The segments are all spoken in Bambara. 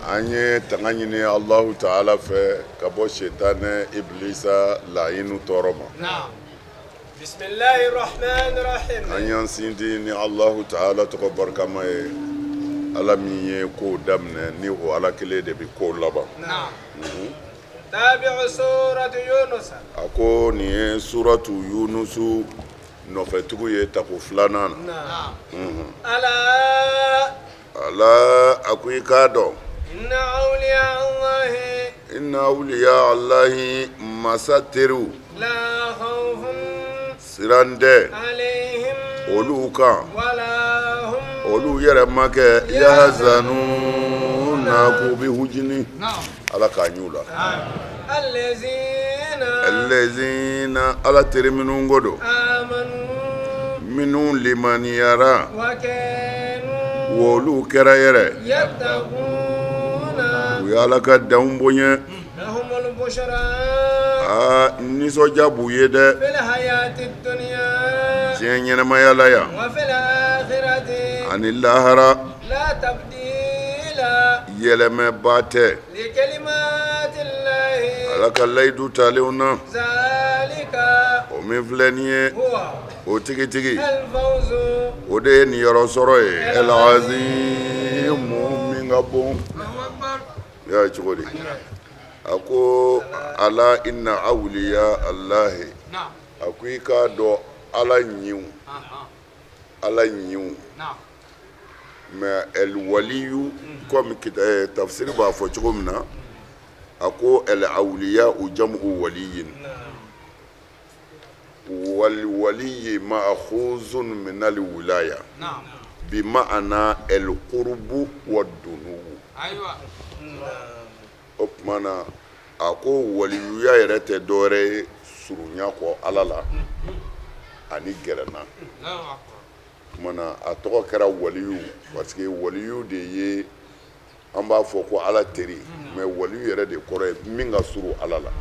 An ye tanga ɲini Alahu taala fɛ ka bɔ sitanɛ ibilisa layinu tɔɔrɔ ma. An y'an sinsin ni Alahu taala tɔgɔ barikama ye, Ala min ye kow daminɛ ni o Ala kelen de bɛ kow laban. A ko nin ye suratu Yunusu nɔfɛtugu ye tako filanan na. Ala a ko i k'a dɔn inna awliya Allahi masa teriw siran tɛ olu kan olu yɛrɛ ma kɛ yahzanuna k'u bɛ hujini Ala k'an y'u la allazina Ala teri minnu ko don minnu limaniyara olu kɛra yɛrɛ u ye Ala ka danw bonya aa nisɔndiya b'u ye dɛ diɲɛ ɲɛnamaya la yan ani lahara yɛlɛmaba tɛ Ala ka layidu talenw na o min filɛ nin ye o tigitigi o de ye niyɔrɔ sɔrɔ ye al-azimu min ka bon i y'a ye cogo di a ko ala inna awliya Allahi a ko i k'a dɔn Ala ɲinw Ala ɲinw mais el waliyu comme tafsiri b'a fɔ cogo min na a ko el awliya jamu waliyin wal waliyi ma'khuzun min al wilaya bi ma'ana el qurbu wa dunuwu o tuma na a ko waliyuya yɛrɛ tɛ dɔwɛrɛ ye surunya kɔ Ala la ani gɛrɛna tuma na a tɔgɔ kɛra waliyu parce que waliyu de ye an b'a fɔ ko Ala teri mais waliyu yɛrɛ de kɔrɔ ye min ka surun Ala la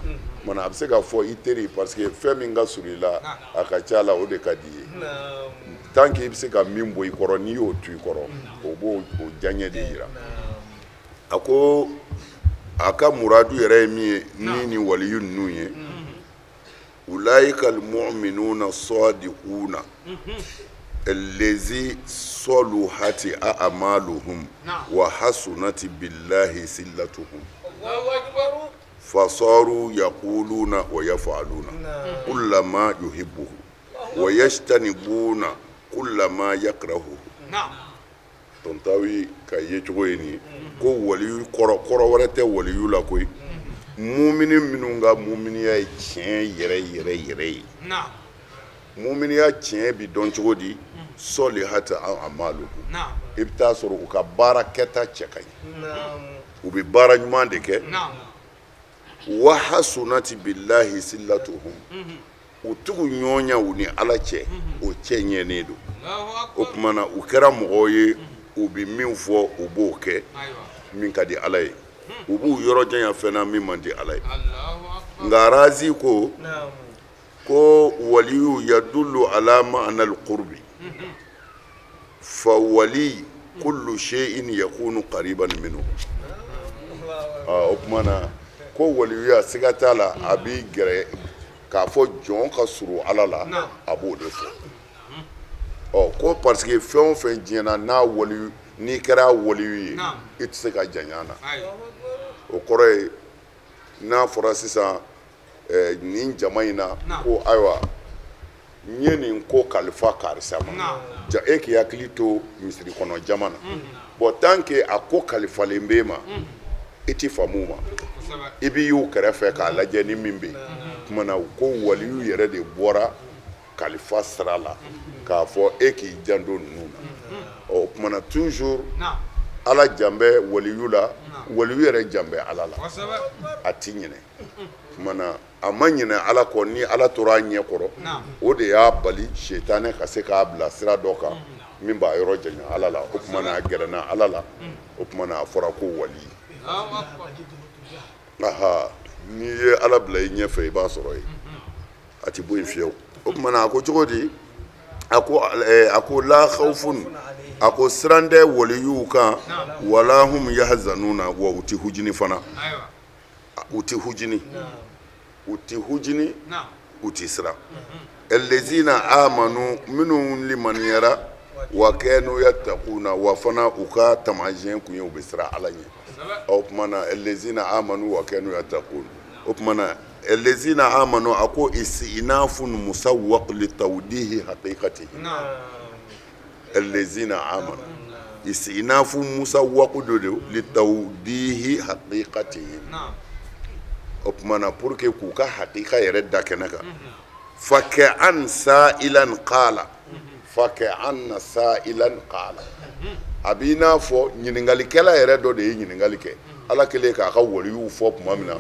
tuma na a bɛ se ka fɔ i teri parce que fɛn min ka surun i la a ka ca la o de ka di i ye tant que i bɛ se ka min bɔ i kɔrɔ n'i y'o to i kɔrɔ o b'o diyaɲɛ de jira a ko a ka muradu yɛrɛ ye min ye ni ni waliyu ninnu ye ulaika almu'minuna sadiquna allazi saluhati a'maluhum wa hasunati billahi silatuhum fasaru yaquluna wa yaf'aluna kulla ma yuhibbuhu wa yajtanibuna kulla ma yakrahuhu. Tantawi ka yecogo ye nin ye ko waliyu kɔrɔ kɔrɔ wɛrɛ tɛ waliyu la koyi mumini minnu ka muminiya ye tiɲɛ yɛrɛ yɛrɛ yɛrɛ ye muminiya tiɲɛ bɛ dɔn cogo di salihati a'maluhum i bɛ taa sɔrɔ u ka baara kɛta cɛ ka ɲi u bɛ baara ɲuman de kɛ wa hasunati billahi silatuhum u tugu ɲɔgɔnya u ni Ala cɛ o cɛ ɲɛnen don o tuma na u kɛra mɔgɔw ye u bɛ min fɔ u b'o kɛ min ka di Ala ye u b'u yɔrɔ janya fɛn na min man di Ala ye nka Razi ko ko waliyu yadullu ala ma'na al-qurbi fa wali kullu shay'in yakunu qariban minhu o tuma na ko waliyuya siga t'a la a b'i gɛrɛ k'a fɔ jɔn ka surun Ala la a b'o de fɔ ɔ ko parce que fɛn o fɛn diɲɛ na n'a wali n'i kɛra waliyu ye i tɛ se ka janya na o kɔrɔ ye n'a fɔra sisan nin jama in na ko ayiwa n ye nin ko kalifa karisa ma ja e k'i hakili to misiri kɔnɔ jama na bon tant que a ko kalifalen b'e ma i ti fama u ma i b'i y'u kɛrɛfɛ k'a lajɛ ni min bɛ yen tuma na ko waliyu yɛrɛ de bɔra kalifa sira la k'a fɔ e k'i janto ninnu na ɔ o tuma na toujours Ala jan bɛ waliyu la waliyu yɛrɛ jan bɛ Ala la a ti ɲinɛ tuma na a ma ɲinɛ Ala kɔ ni Ala tora a ɲɛ kɔrɔ o de y'a bali sitanɛ ka se k'a bila sira dɔ kan min b'a yɔrɔ janya Ala la o tuma na a gɛrɛna Ala la o tuma na a fɔra ko wali aha n'i ye Ala bila i ɲɛfɛ i b'a sɔrɔ yen a tɛ bɔ yen fiyewu o tuma na a ko cogo di A ko a ko la khawfun, a ko siran tɛ waliyuw kan, wala hum yahzanuna, wa u tɛ hujini fana, u tɛ hujini, u tɛ hujini, u tɛ siran. Allazina amanu, minnu limaniyara, wa kanu yattaquna, wa fana u ka taamasiyɛn kun ye u bɛ siran Ala ɲɛ. O tuma na allazina amanu wa kanu yattaqun, o tuma na allazina amanu, a ko istinafun musawwaq li tawdihi haqiqatihi. Allazina amanu, istinafu musawwaq do de li tawdihi haqiqatihi. O tuma na pour que k'u ka haqiqa yɛrɛ da kɛnɛ kan. Fa ka'an sa'ilan qala, fa ka'anna sa'ilan qala, a b'i n'a fɔ ɲininkalikɛla yɛrɛ dɔ de ye ɲininkali kɛ. Ala kɛlen k'a ka waliyuw fɔ tuma min na,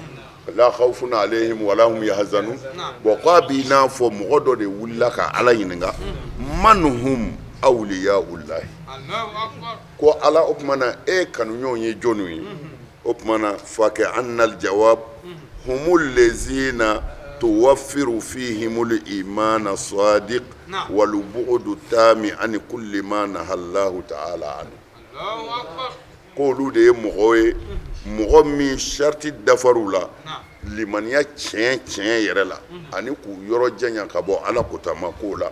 la khawfun alayhim wala hum yahzanun, bon, k'a b'i n'a fɔ mɔgɔ dɔ de wulila ka Ala ɲininka, man hum awliyaullahi, ko Ala, o tuma na e kanuɲɔgɔnw ye jɔnniw ye? O tuma na fa ka'anna aljawab humul lezina tuwaffiru fihimul imana sadiq wal bu'du tami an kulli ma nahallahu ta'ala anhu. K'olu de ye mɔgɔw ye, mɔgɔ min sariti dafar'u la limaniya tiɲɛ tiɲɛ yɛrɛ la, ani k'u yɔrɔ janya ka bɔ Ala kotama kow la,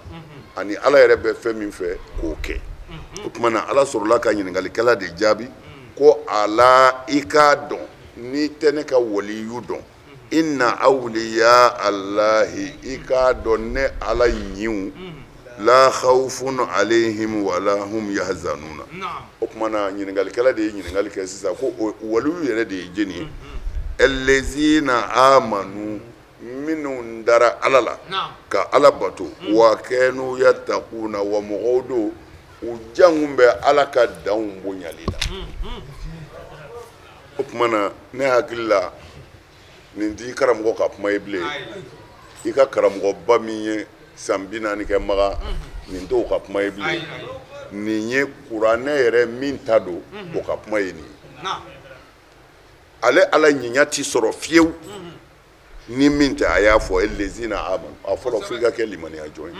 ani Ala yɛrɛ bɛ fɛn min fɛ k'o kɛ. O tuma na Ala sɔrɔla ka ɲininkalikɛla de jaabi ko ala i k'a dɔn, n'i tɛ ne ka waliyu dɔn, inna awliya allahi, i k'a dɔn ne Ala ɲinw, la khawfun alayhim wala hum yahzanuna. O tuma na ɲininkalikɛla de ye ɲininkali kɛ sisan ko waliyu yɛrɛ de ye jɔni ye? Allazina amanu, minnu dara Ala la ka Ala bato, wa kanu yattaquna, wa mɔgɔw don u jankun bɛ Ala ka danw bonyali la. O tuma na ne hakili la nin t'i karamɔgɔ ka kuma ye bilen. I ka karamɔgɔba min ye san 40 kɛ Makan, nin t'o ka kuma ye bilen. Nin ye kuranɛ yɛrɛ min ta don, o ka kuma ye nin ye. Ale Ala ɲinya tɛ sɔrɔ fiyewu ni min tɛ a y'a fɔ lezina amanu. A fɔlɔ, fo i ka kɛ limaniya jɔn ye,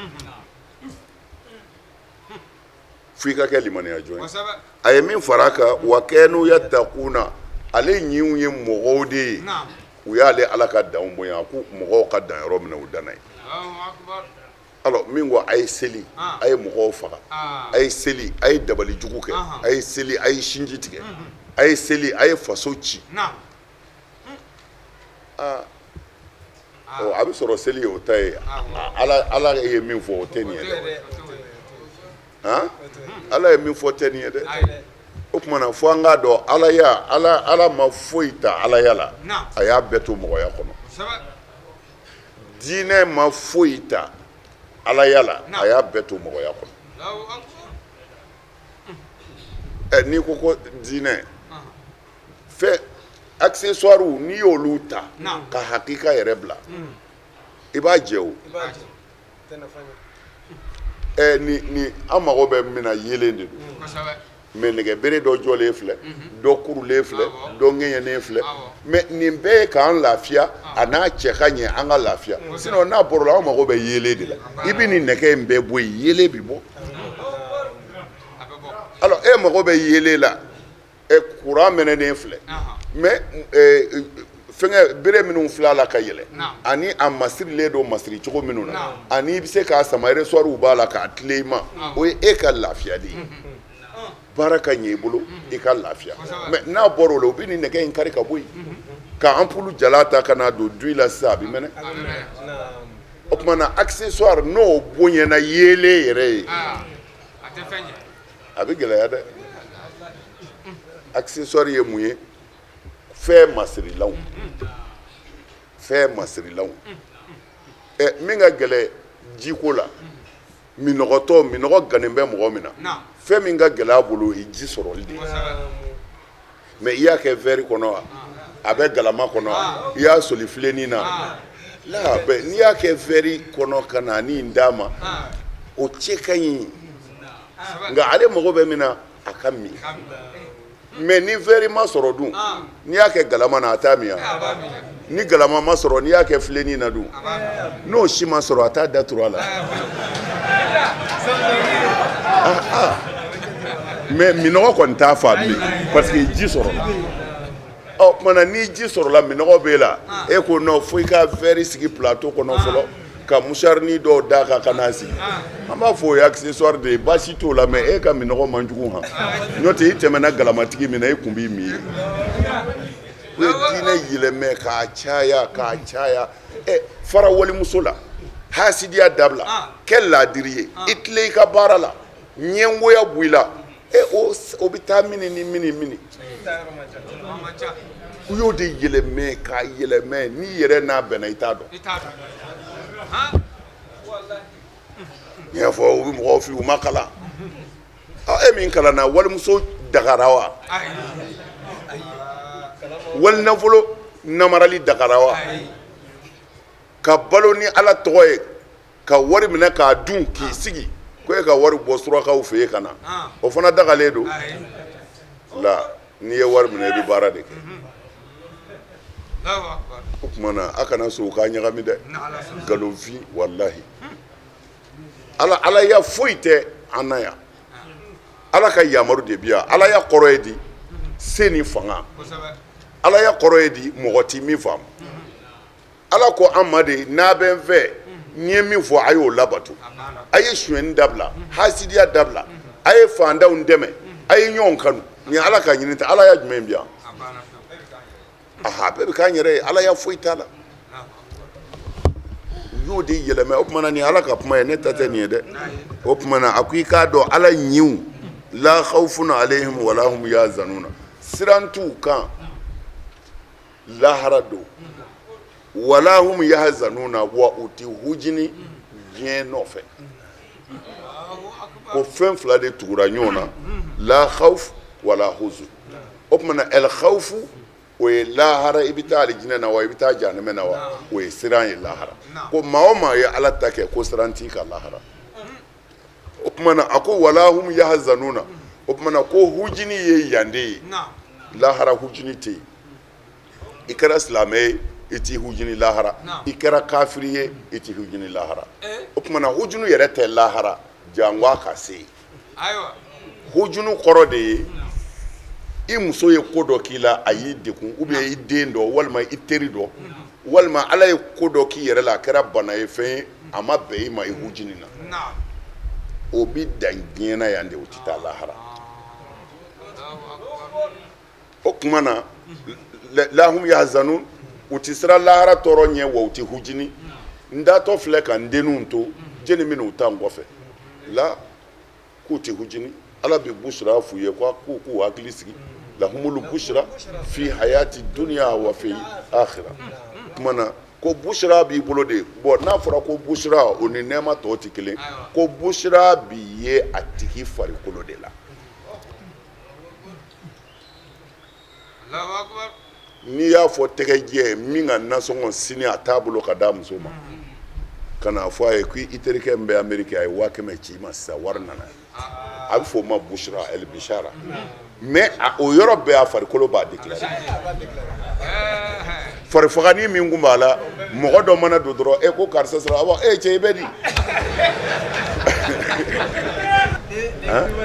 fo i ka kɛ limaniya jɔn ye. A ye min fara a kan, wa kanu yattaquna, ale ɲinw ye mɔgɔw de ye, u y'ale Ala ka danw bonya. A ko mɔgɔw ka dan yɔrɔ min na, u danna yen. Alors min ko a ye seli, a ye mɔgɔw faga, a ye seli, a ye dabali jugu kɛ, a ye seli, a ye sinji tigɛ, a ye seli, a ye faso ci, aa, a bɛ sɔrɔ seli ye o ta ye. Ala ye min fɔ, o tɛ nin ye dɛ. Han, Ala ye min fɔ tɛ nin ye dɛ. O tuma na fo an k'a dɔn alaya, Ala ma foyi ta alaya la, a y'a bɛɛ to mɔgɔya kɔnɔ. Diinɛ ma foyi ta alaya la, a y'a bɛɛ to mɔgɔya kɔnɔ. Ɛ, n'i ko ko diinɛ fɛn accessoire, n'i y'olu ta ka hakika yɛrɛ bila, i b'a jɛ o. Ɛ, ni ni an mago bɛ min na, yeelen de don. Mais nɛgɛbere dɔ jɔlen filɛ, dɔ kurulen filɛ, dɔ ŋɛɲɛnen filɛ. Mais nin bɛɛ ye k'an lafiya, a n'a cɛ ka ɲɛ, an ka lafiya. Sinon n'a bɔr'o la, an mago bɛ yeelen de la. I bɛ nin nɛgɛ in bɛɛ bɔ yen, yeelen bɛ bɔ. Alors e mago bɛ yeelen la, ɛ, kuran mɛnɛnen filɛ. Mais fɛngɛ bere minnu filɛ a la ka yɛlɛ, ani a masirilen don masiri cogo minnu na, ani i bɛ se k'a sama, ressort b'a la k'a tilen i ma, o ye e ka lafiya de ye. Baara ka ɲɛ i bolo, i ka lafiya. Mais n'a bɔra o la, u bɛ nin nɛgɛ in kari ka bɔ yen ka ampoule jala ta ka n'a don du la sisan, a bɛ mɛnɛ. O tuma na accessoire, n'o bonyana yeelen yɛrɛ ye, a bɛ gɛlɛya dɛ. Accessoire ye mun ye? Fɛn masirilanw, fɛn masirilanw. Ɛ, min ka gɛlɛ jiko la, minɔgɔtɔ, minɔgɔ gannen bɛ mɔgɔ min na, fɛn min ka gɛlɛ a bolo, o ye ji sɔrɔli de ye. Mais i y'a kɛ verre kɔnɔ wa, a bɛ galama kɔnɔ wa, i y'a soli filennin na la, bɛ n'i y'a kɛ verre kɔnɔ ka na nin d'a ma, o cɛ ka ɲi. Nka ale mago bɛ min na, a ka min. Mais ni verre ma sɔrɔ dun, n'i y'a kɛ galama na, a t'a min wa? Ni galama ma sɔrɔ, n'i y'a kɛ filennin na dun, n'o si ma sɔrɔ, a t'a da turu a la. Ah ah, mais minɔgɔ kɔni t'a fa bilen, parce que ji sɔrɔla. Ɔ tuma na, ni ji sɔrɔla, minɔgɔ b'e la, e ko non, fo i ka verre sigi plateau kɔnɔ fɔlɔ, ka musharini dɔw d'a kan ka n'a sigi. An b'a fɔ o ye accessoire de ye, baasi t'o la, mais e ka minɔgɔ man jugu han. N'o tɛ, i tɛmɛna galamatigi min na, e kun b'i min ye. U ye diinɛ yɛlɛmɛ k'a caya, k'a caya. Ɛ, fara walimuso la, hasidiya dabila, kɛ laadiri ye, i tilen i ka baara la, ɲɛngoya bɔ i la. E, o bɛ taa mini ni mini mini. U y'o de yɛlɛmɛ k'a yɛlɛmɛ. N'i yɛrɛ n'a bɛnna, i t'a dɔn. N'i y'a fɔ, u bɛ mɔgɔw fili, u ma kalan. E min kalanna, walimuso dagara wa? Wali nafolo namarali dagara wa? Ka balo ni Ala tɔgɔ ye, ka wari minɛ k'a dun k'i sigi ko e ka wari bɔ surakaw fɛ yen ka na, o fana dagalen don la? N'i ye wari minɛ, i bɛ baara de kɛ. O tuma na, a kana sɔn u k'a ɲagami dɛ. Nkalonfin, walahi, Ala alaya foyi tɛ an na yan. Ala ka yamaru de bi yan. Alaya kɔrɔ ye di? Se ni fanga. Alaya kɔrɔ ye di? Mɔgɔ ti min faamu. Ala ko an ma de, n'a bɛ n fɛ, n ye min fɔ, a y'o labato. A ye sonyɛni dabila, hasidiya dabila, a ye fantanw dɛmɛ, a ye ɲɔgɔn kanu. Nin Ala ka ɲini tɛ. Alaya jumɛn bi yan? Aha, bɛɛ bɛ k'an yɛrɛ ye, alaya foyi t'a la. U y'o de yɛlɛmɛ. O tuma na, nin Ala ka kuma ye, ne ta tɛ nin ye dɛ. O tuma na, a ko i k'a dɔn Ala ɲiw, la khawfun alayhim wala hum yahzanuna, siran t'u kan lahara don, wala hum yahzanuna, wa u tɛ hujini diɲɛ nɔfɛ. Ko fɛn fila de tugura ɲɔgɔn na, la khawf wala huzun. O tuma na, el khawfu, o ye lahara, i bɛ taa alijinɛ na wa, i bɛ taa jahanamɛ na wa, o ye siran ye lahara. Ko maa o maa ye Ala ta kɛ, ko siran t'i kan lahara. O tuma na, a ko wala hum yahzanuna. O tuma na, ko hujini ye yande ye, lahara hujini tɛ yen. I kɛra silamɛ ye, i t'i hujini lahara. I kɛra kafiri ye, i t'i hujini lahara. O tuma na, hujunu yɛrɛ tɛ lahara, jango a ka se yen. Hujunu kɔrɔ de ye i muso ye ko dɔ k'i la, a y'i degun, ou bien i den dɔ, walima i teri dɔ, walima Ala ye ko dɔ k'i yɛrɛ la, a kɛra bana ye, fɛn ye, a ma bɛn i ma, i hujini na. O bi dan diɲɛ na yan de, o tɛ taa lahara. O tuma na, la hum yahzanun, u tɛ siran lahara tɔɔrɔ ɲɛ, wa u tɛ hujini. N taatɔ filɛ ka n denninw to, jɛni bɛna u ta n kɔfɛ la? K'u tɛ hujini. Ala bɛ busira f'u ye ko k'u hakili sigi, lahumulu busira fi hayati dunya wa fi akhira. Tuma na, ko busira b'i bolo de. Bon, n'a fɔra ko busira, o ni nɛɛma tɔw tɛ kelen. Ko busira bi ye a tigi farikolo de la. N'i y'a fɔ tɛgɛjɛ min ka nasɔngɔ sini a t'a bolo ka d'a muso ma, ka n'a fɔ a ye ko i terikɛ min bɛ Ameriki, a ye 100 000 ci i ma sisan, wari nana, a bɛ fɔ o ma busira, el bishara. Mais o yɔrɔ bɛɛ, a farikolo b'a déclarer. Farifagani min kun b'a la, mɔgɔ dɔ mana don dɔrɔn, e ko karisa sɔrɔ, a b'a e cɛ, i bɛ di?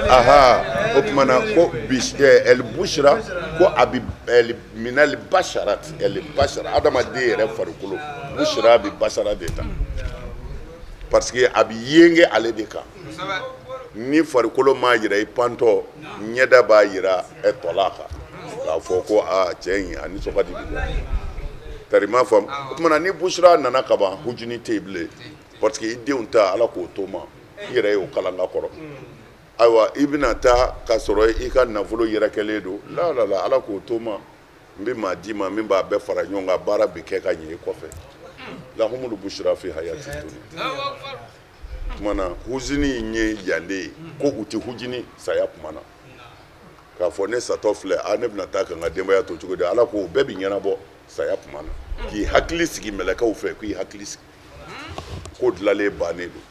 Aha, o tuma na, ko el bushra, ko a bi minal basharat, el bashara, adamaden yɛrɛ farikolo bushra bi bashara de ta, parce que a bi yenge ale de kan. Ni farikolo m'a yira, i pantɔ ɲɛda b'a yira ɛ tɔla kan k'a fɔ ko aa, cɛ in a nisɔn ka di bi dɛ. Tari m'a faamu. O tuma na, ni busra nana ka ban, hujuni tɛ yen bilen, parce que i denw ta, Ala k'o to ma, i yɛrɛ y'o kalan ka kɔrɔ. Ayiwa, i bɛna taa ka sɔrɔ i ka nafolo yɛrɛkɛlen don la la la, Ala k'o to ma, n bɛ maa d'i ma min b'a bɛɛ fara ɲɔgɔn kan, baara bɛ kɛ ka ɲɛ i kɔfɛ. Lahumulu busra fi hayati dunya. Tuma na, huzini in ye yande ye, ko u tɛ hujini saya tuma na, k'a fɔ ne satɔ filɛ, a ne bɛna taa ka n ka denbaya to cogo di? Ala ko o bɛɛ bɛ ɲɛnabɔ saya tuma na, k'i hakili sigi mɛlɛkɛw fɛ, k'i hakili sigi, ko dilanlen bannen don.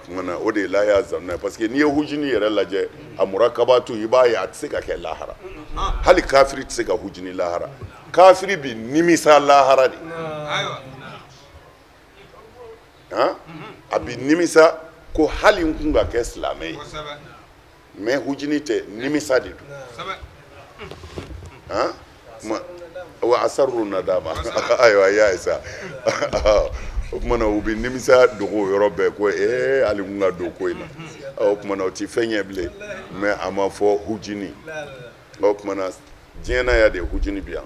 Tuma na, o de ye la yahzanuna, parce que n'i ye hujini yɛrɛ lajɛ, a murakabatu, i b'a ye a tɛ se ka kɛ lahara. Hali kafiri tɛ se ka hujini lahara. Kafiri bi nimisa lahara de. Han, a bi nimisa. Ko hali n kun ka kɛ silamɛ ye, mais hujini tɛ, nimisa de don. Han, wa asarru nadama. Ayiwa, i y'a ye sa. O tuma na u bɛ nimisa dogo o yɔrɔ bɛɛ, ko ee, hali n kun ka don ko in na. O tuma na o tɛ fɛn ɲɛ bilen, mais a ma fɔ hujini. O tuma na diɲɛ na yan de hujini bɛ yan.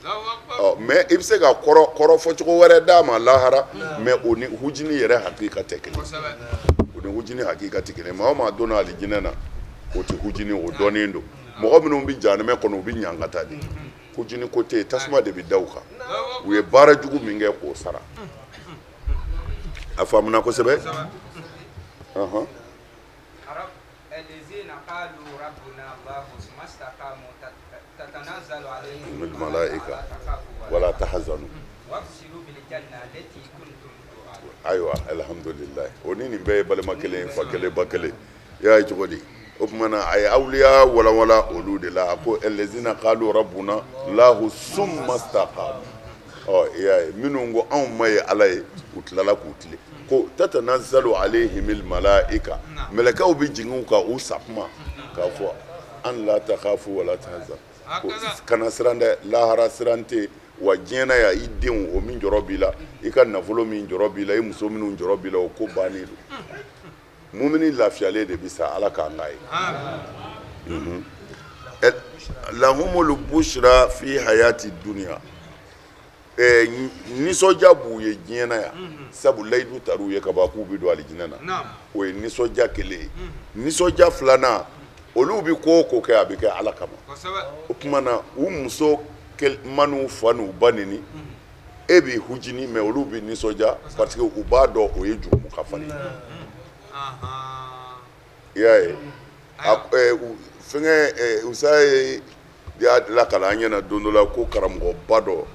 Ɔ, mais i bɛ se ka kɔrɔ kɔrɔ fɔcogo wɛrɛ d'a ma lahara, mais o ni hujini yɛrɛ hakika tɛ kelen, o ni hujini hakika tɛ kelen. Maa o maa donna alijinɛ na, o tɛ hujini, o dɔnnen don. Mɔgɔ minnu bɛ jahanamɛ kɔnɔ, u bɛ ɲangata de, hujini ko tɛ yen, tasuma de bɛ da u kan. U ye baara jugu min kɛ k'o sara. A faamuna kosɛbɛ. Ɔhɔn. Malaika wala tahzanu. Ayiwa, alhamdulillah, o ni nin bɛɛ ye balima kelen, fa kelen, ba kelen. I y'a ye cogo di? O tuma na a ye awliya walawala olu de la. A ko allazina qalu rabbuna lahu summa staqamu. Ɔ, i y'a ye, minnu ko anw ma ye Ala ye, u tilala k'u tilen, ko tatanazzalu alayhimil malaika, mɛlɛkɛw bɛ jigin u kan u sakuma k'a fɔ an la takhafu wala tahzanu, ko kana siran dɛ, lahara siran tɛ. Wa diɲɛ na yan, i denw o min jɔrɔ b'i la, i ka nafolo min jɔrɔ b'i la, i muso minnu jɔrɔ b'i la, o ko bannen don. Mumini lafiyalen de bɛ sa, Ala k'an k'a ye. Lahumul bushra fi hayati dunya, nisɔndiya b'u ye diɲɛ na yan, sabu layidu tar'u ye ka ban k'u bɛ don alijinɛ na. O ye nisɔndiya kelen ye. Nisɔndiya filanan, olu bɛ ko o ko kɛ, a bɛ kɛ Ala kama. O tuma na u muso man'u fa n'u ba neni, e bɛ hujini, mais olu bɛ nisɔndiya parce que u b'a dɔn o ye jurumu kafari ye. I y'a ye, fɛngɛ usa ye y'a lakala an ɲɛna don dɔ la ko karamɔgɔba dɔ,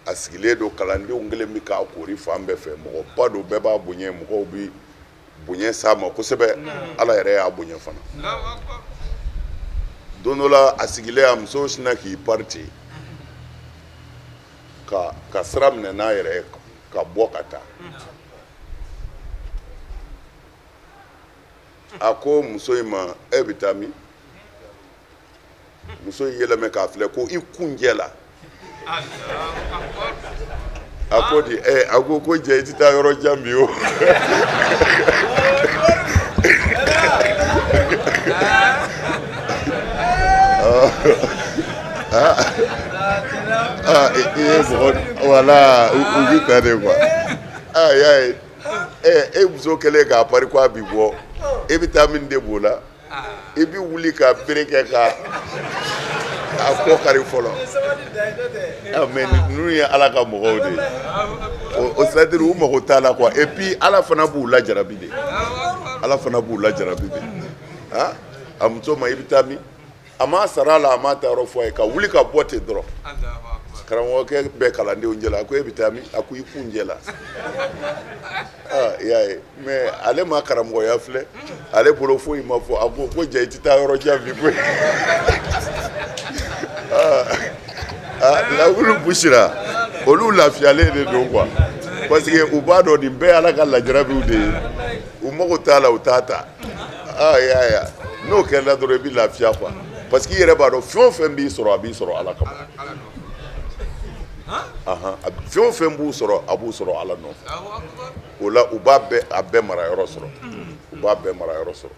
a sigilen don, kalandenw kelen bɛ k'a koori fan bɛɛ fɛ. Mɔgɔba don, bɛɛ b'a bonya, mɔgɔw bɛ bonya s'a ma kosɛbɛ, Ala yɛrɛ y'a bonya fana. Don dɔ la, a sigilen, a muso sinna k'i pari ten ka sira minɛ n'a yɛrɛ ye ka bɔ ka taa. A ko muso in ma: e bɛ taa min? Muso in yɛlɛmɛ k'a filɛ ko i kunjɛ la. A ko di? Ɛ, a ko ko jɛ, i tɛ taa yɔrɔ jan bi o. Aa, i ye mɔgɔ wala u bɛ taa de quoi. Aa, y'a ye, ɛ, e muso kɛlen k'a pari ko a bi bɔ, e bɛ taa min de b'o la? I bɛ wuli ka bere kɛ ka a kɔ kari fɔlɔ. Mais ninnu ye Ala ka mɔgɔw de ye. O c'est à dire u mago t'a la quoi. Et puis Ala fana b'u lajarabi de, Ala fana b'u lajarabi de. Ah, a muso ma i bɛ taa min? A m'a sara a la, a m'a ta yɔrɔ fɔ a ye, ka wuli ka bɔ ten dɔrɔn. Karamɔgɔkɛ bɛɛ kalandenw cɛla, a ko e bɛ taa min? A ko i kun jɛ la. Aa, i y'a ye, mais ale ma karamɔgɔya filɛ, ale bolo foyi ma fɔ. A ko ko jɛ, i tɛ taa yɔrɔ jan bi koyi. Aa, lahumul bushra, olu lafiyalen de don quoi, parce que u b'a dɔn nin bɛɛ ye Ala ka lajarabiw de ye. U mago t'a la, u t'a ta. Aa, i y'a ye, n'o kɛra dɔrɔn, i bɛ lafiya quoi, parce que i yɛrɛ b'a dɔn fɛn o fɛn b'i sɔrɔ, a b'i sɔrɔ Ala kama. Fɛn o fɛn b'u sɔrɔ, a b'u sɔrɔ Ala nɔfɛ. O la u b'a bɛɛ, a bɛɛ mara yɔrɔ sɔrɔ, u b'a bɛɛ mara yɔrɔ sɔrɔ,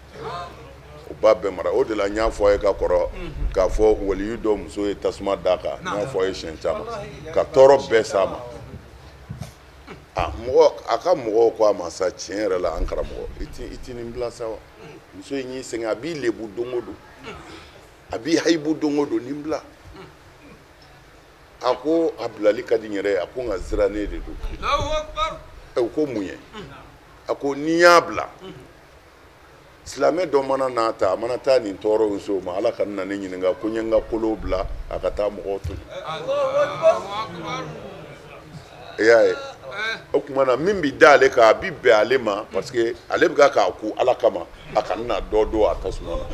u b'a bɛɛ mara. O de la n y'a fɔ a ye ka kɔrɔ k'a fɔ waliyu dɔ muso ye tasuma d'a kan. N y'a fɔ a ye siɲɛ caman ka tɔɔrɔ bɛɛ s'a ma. A mɔgɔ, a ka mɔgɔw ko a ma sa, tiɲɛ yɛrɛ la, an karamɔgɔ, i ti nin bila sa wa? Muso in y'i sɛgɛn, a b'i lebu don o don, a b'i hayibu don o don, nin bila. A ko a bilali ka di n yɛrɛ ye. A ko nka sirannen de don. U ko mun ye? A ko n'i y'a bila, silamɛ dɔ mana n'a ta, a mana taa nin tɔɔrɔ in so ma, Ala ka na ne ɲininka ko n ye n ka kolo bila a ka taa mɔgɔw to. I y'a ye, o tuma na min bɛ da ale kan, a bɛ bɛn ale ma, parce que ale bɛ k'a ko Ala kama, a kana na dɔ don a tasuma na.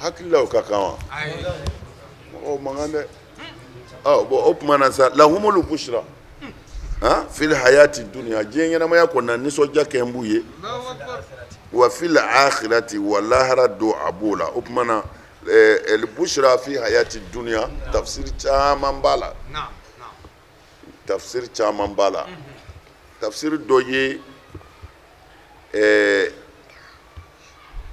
Hakililaw ka kan wa? Mɔgɔw man kan dɛ. Ɔ bon, o tuma na sa, lahumul bushra. Fil hayati dunya, diɲɛ ɲɛnamaya kɔnɔ nisɔndiya kɛ b'u ye, wa fil akhirati, wa lahara don a b'o la. O tuma na el bushra fi hayati dunya, tafsiri caman b'a la, tafsiri caman b'a la. Tafsiri dɔ ye,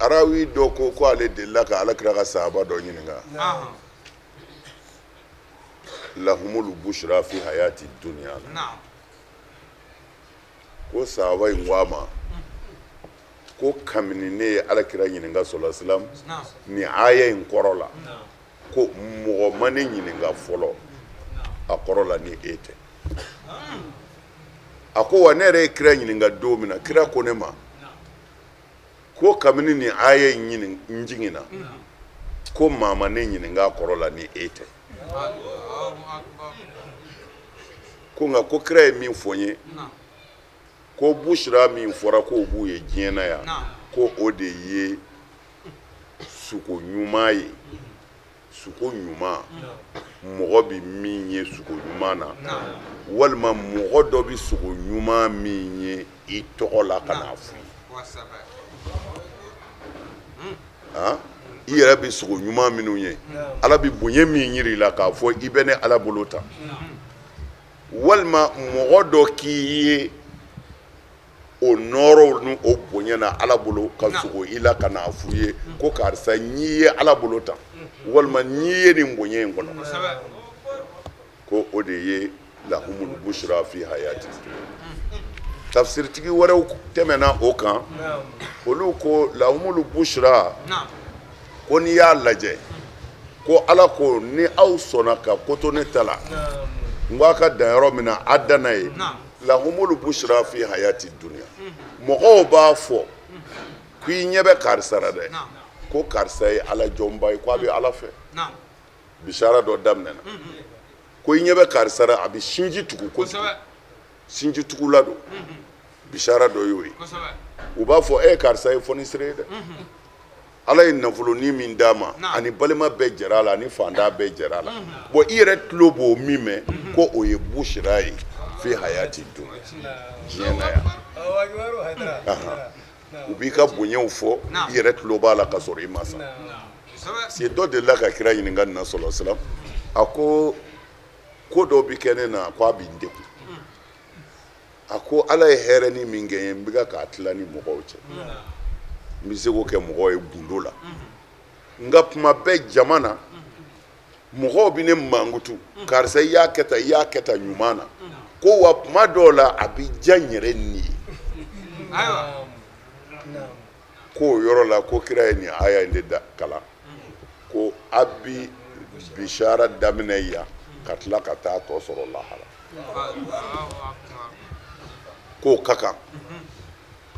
arawi dɔ ko ko ale delila ka Ala kira ka sahaba dɔ ɲininka lahumul bushra fi hayati dunya. Ko sahaba in ko a ma ko kabini ne ye Ala kira ɲininka sallallahu alaihi wasallam nin aya in kɔrɔ la, ko mɔgɔ ma ne ɲininka fɔlɔ a kɔrɔ la ni e tɛ. A ko wa ne yɛrɛ ye kira ɲininka don min na, kira ko ne ma ko kabini nin aya in ɲinin jiginna, ko maa ma ne ɲininka a kɔrɔ la ni e tɛ. Ko nka ko kira ye min fɔ n ye, ko bushra min fɔra k'o b'u ye diɲɛ na yan, ko o de ye suko ɲuman ye, suko ɲuman, mɔgɔ bɛ min ye suko ɲuman na, walima mɔgɔ dɔ bɛ suko ɲuman min ye i tɔgɔ la ka n'a fɔ i ye, i yɛrɛ bɛ sugo ɲuman minnu ye, Ala bɛ bonya min jira i la k'a fɔ i bɛ ne Ala bolo tan, walima mɔgɔ dɔ k'i ye o nɔɔrɔw ni o bonya na Ala bolo ka sugo i la ka n'a f'u ye ko karisa n y'i ye Ala bolo tan, walima n y'i ye nin bonya in kɔnɔ, ko o de ye lahumul bushra fi hayati. Tafsiritigi wɛrɛw tɛmɛna o kan, olu ko lahumul bushra, ko n'i y'a lajɛ ko Ala ko ni aw sɔnna ka ko to ne ta la, n ko a ka dan yɔrɔ min na, a danna yen. Lahumul bushra fi hayati dunya, mɔgɔw b'a fɔ ko i ɲɛ bɛ karisa la dɛ, ko karisa ye Ala jɔnba ye, ko a bɛ Ala fɛ. Bishara dɔ daminɛna ko i ɲɛ bɛ karisa la, a bɛ sinji tugu kojugu, sinji tugula don. Bishara dɔ y'o ye. U b'a fɔ e karisa ye fɔnisere ye dɛ, Ala ye nafolonin min d'a ma, ani balima bɛɛ jɛra a la, ani faantan bɛɛ jɛra a la. Bon, i yɛrɛ tulo b'o min mɛn, ko o ye bushra ye fi hayati dunya, diɲɛ na yan. U b'i ka bonyaw fɔ, i yɛrɛ tulo b'a la ka sɔrɔ i ma sa. Se dɔ delila ka kira ɲininka nin na sallallahu alaihi wasallam, a ko ko dɔ bɛ kɛ ne na, ko a bɛ n degun. A ko Ala ye hɛrɛni min kɛ n ye, n bɛ k'a tila ni mɔgɔw cɛ, n bɛ se k'o kɛ mɔgɔw ye gundo la, nka tuma bɛɛ jama na mɔgɔw bɛ ne mankutu, karisa i y'a kɛ tan, i y'a kɛ tan ɲuman na. Ko wa tuma dɔw la a bɛ diya n yɛrɛ ni ye. Ko o yɔrɔ la, ko kira ye nin aya in de da kalan, ko a bi bishara daminɛ yan ka tila ka taa tɔ sɔrɔ lahara, k'o ka kan,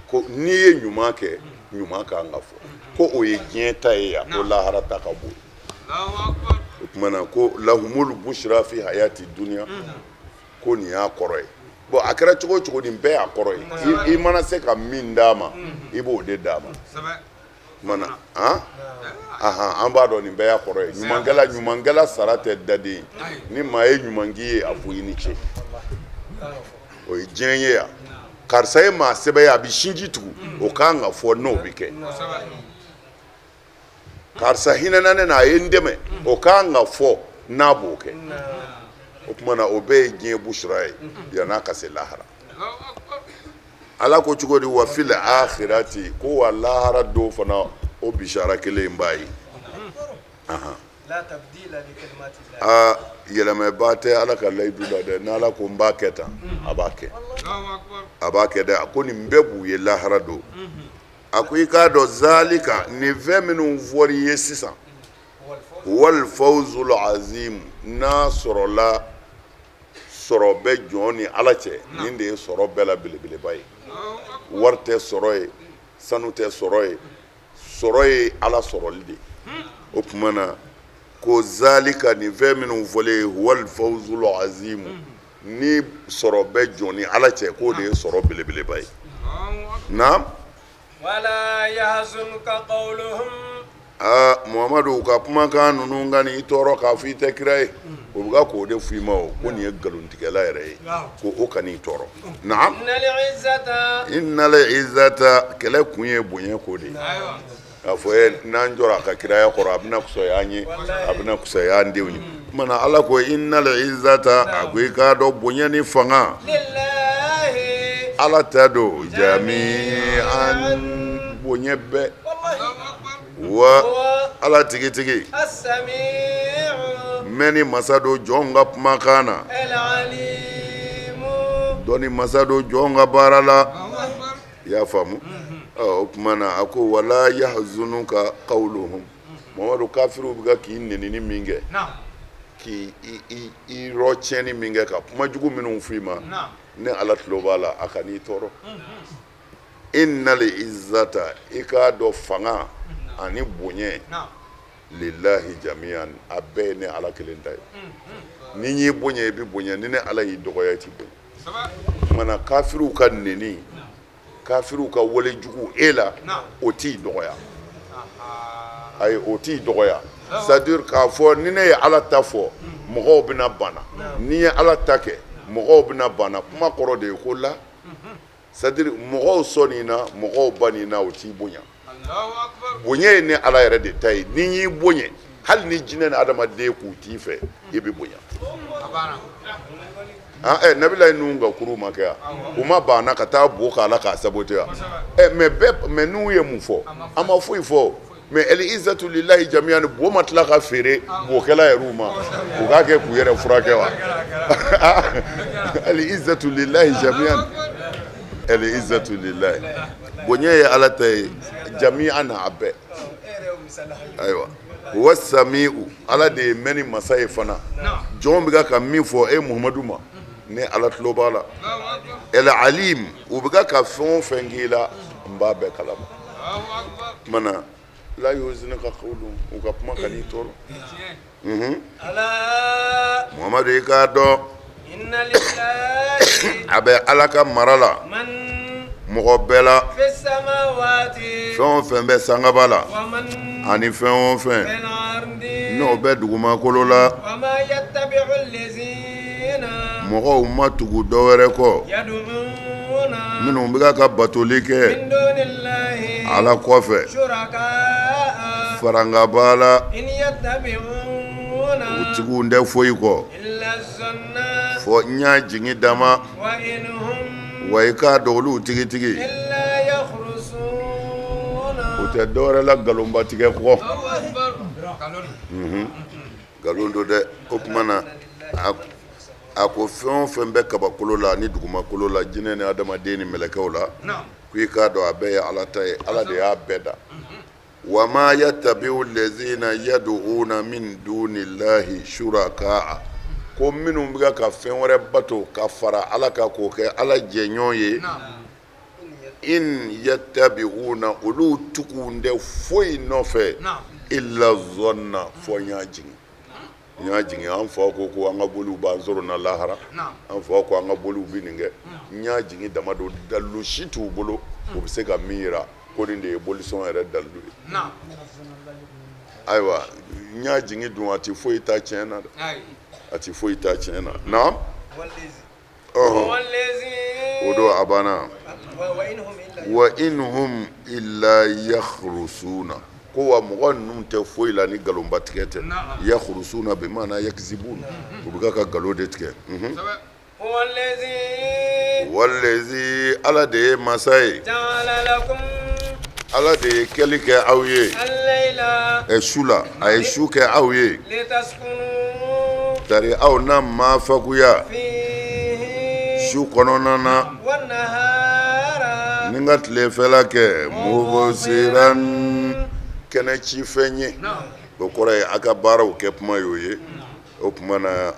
ko n'i ye ɲuman kɛ, ɲuman ka kan ka fɔ, ko o ye diɲɛ ta ye yan, ko lahara ta ka bon. O tuma na ko lahumul bushra fi hayati dunya, ko nin y'a kɔrɔ ye. Bon, a kɛra cogo o cogo, nin bɛɛ y'a kɔrɔ ye. I mana se ka min d'a ma, i b'o de d'a ma. Mana han, ahan, an b'a dɔn nin bɛɛ y'a kɔrɔ ye. Ɲumankɛla, ɲumankɛla sara tɛ daden ye. Ni maa ye ɲuman k'i ye, a fɔ i ni ce, o ye diɲɛ ye yan. Karisa ye maa sɛbɛ ye, a bɛ sinji tugu, o kan ka fɔ n'o bɛ kɛ. Karisa hinɛna ne na, a ye n dɛmɛ, o kan ka fɔ n'a b'o kɛ. O tuma na o bɛɛ ye diɲɛ busura ye yann'a ka se lahara. Ala ko cogo di? Wa fil akhirati, ko wa lahara don fana, o bishara kelen in b'a ye. Aa, yɛlɛmɛba tɛ Ala ka layidu la dɛ. N'Ala ko n b'a kɛ tan, a b'a kɛ, a b'a kɛ dɛ. A ko nin bɛɛ b'u ye lahara don. A ko i k'a dɔn, zalika, nin fɛn minnu fɔra i ye sisan, wal fawzul azim, n'a sɔrɔla sɔrɔ bɛ jɔn ni Ala cɛ, nin de ye sɔrɔ bɛɛ la belebeleba ye. Wari tɛ sɔrɔ ye, sanu tɛ sɔrɔ ye, sɔrɔ ye Ala sɔrɔli de ye. O tuma na ko zalika, nin fɛn minnu fɔlen ye, wal fawzul azim, ni sɔrɔ bɛ jɔn ni Ala cɛ, k'o de ye sɔrɔ belebeleba ye. Naam. Wala yahzunka qawluhum. Aa, Muhamadu. Mamadu, u ka kumakan ninnu kan'i tɔɔrɔ k'a fɔ i tɛ kira ye, o bɛ ka k'o de f'i ma. O ko nin ye nkalontigɛla yɛrɛ ye, ko o kan'i tɔɔrɔ. Naam, innal izzata, kɛlɛ kun ye bonya ko de ye. K'a fɔ e n'an jɔra a ka kiraya kɔrɔ, a bɛna kusaya an ye, a bɛna kusaya an denw ye. O tuma na Ala ko innal izzata, a ko i k'a dɔn bonya ni fanga, Ala ta don, jami'an, bonya bɛɛ wa Ala tigitigi mɛnni masa don jɔn ka kumakan na, dɔnni masa don jɔn ka baara la. I y'a faamu? O tuma na a ko wala yahzunuka qawluhum. Mamadu, kafiriw bɛ ka k'i nenini min kɛ, k'i i rɔ tiɲɛni min kɛ, ka kuma jugu minnu f'i ma, ne Ala tulo b'a la, a kan'i tɔɔrɔ. Innal izzata, i k'a dɔn fanga ani bonya, lillahi jami'an, a bɛɛ ye ne Ala kelen ta ye. Ni n y'i bonya, i bɛ bonya. Ni ne Ala y'i dɔgɔya, i tɛ bonya. Tuma na kafiriw ka neni, kafiriw ka wale jugu e la, o t'i dɔgɔya. Ayi, o t'i dɔgɔya. C'est à dire k'a fɔ ni ne ye Ala ta fɔ, mɔgɔw bɛna bana, ni ye Ala ta kɛ, mɔgɔw bɛna bana, kuma kɔrɔ de ye ko la. C'est à dire mɔgɔw sɔn na, mɔgɔw ban na, o t'i bonya. Bonya ye ne Ala yɛrɛ de ta ye. Ni y'i bonya, hali ni jinɛ ni adamaden k'u t'i fɛ, i bɛ bonya. Nabila ninnu ka kuru ma kɛ yan, u ma banna ka taa bo k'a la k'a saboter yan. Mais bɛɛ, mais n'u ye mun fɔ? A ma foyi fɔ. Mais el izzatu lillahi jami'an, bo ma tila ka feere bokɛla yɛrɛw ma, u k'a kɛ k'u yɛrɛ furakɛ wa? El izzatu lillahi jami'an, el izzatu lillahi, bonya ye Ala ta ye, jami'an, a bɛɛ. Ayiwa, wa sami'u, Ala de ye mɛnni masa ye fana. Jɔn bɛ ka min fɔ e Muhamadu ma, ne Ala tulo b'a la. El alim, u bɛ ka fɛn o fɛn k'i la, n b'a bɛɛ kalama. Tuma na la yuhzinuka qawluhum, u ka kuma kan'i tɔɔrɔ. Muhamadu, i k'a dɔn a bɛ Ala ka mara la mɔgɔ bɛɛ la, fɛn o fɛn bɛ sankaba la ani fɛn o fɛn n'o bɛ dugumakolo la. Mɔgɔw ma tugu dɔ wɛrɛ kɔ minnu bɛ ka batoli kɛ Ala kɔfɛ, farankanba la, u tugu tɛ foyi kɔ fɔ n y'a jigin dama. Wa i k'a dɔn olu tigitigi, u tɛ dɔwɛrɛ la nkalonba tigɛ kɔ, nkalon don dɛ. O tuma na a ko fɛn o fɛn bɛ kabakolo la ni dugumakolo la, jinɛ ni adamaden ni mɛlɛkɛw la, ko i k'a dɔn a bɛɛ ye Ala ta ye, Ala de y'a bɛɛ da. Wa ma yattabi'u allazina yad'una min dunillahi shuraka, ko minnu bɛ ka fɛn wɛrɛ bato ka fara Ala kan k'o kɛ Ala jɛɲɔgɔn ye, in yattabi'una, olu tugu tɛ foyi nɔfɛ, illa zanna, fɔ n y'a jigin, n y'a jigin. An fa ko ko an ka boliw b'an sɔrɔ na lahara, an fa ko an ka boliw bɛ nin kɛ, n y'a jigin dama don. Dalilu si t'u bolo u bɛ se ka min jira ko nin de ye bolisɔn yɛrɛ dalilu ye. Ayiwa, n y'a jigin dun, a tɛ foyi ta tiɲɛ na dɛ, a tɛ foyi ta tiɲɛ na. Naam, o don a banna. Wa in hum illa yakhrusuna, ko wa mɔgɔ ninnu tɛ foyi la ni nkalonba tigɛ tɛ. Yakhrusuna bi maana yakzibun, u bɛ ka nkalon de tigɛ. Wallazi, Ala de ye masa ye, Ala de ye kɛli kɛ aw ye ɛ su la, a ye su kɛ aw ye tari aw na maafakuya su kɔnɔna na, ni ka tilefɛla kɛ mubsiran, kɛnɛ ci fɛn ye. O kɔrɔ ye a ka baaraw kɛ kuma y'o ye. O tuma na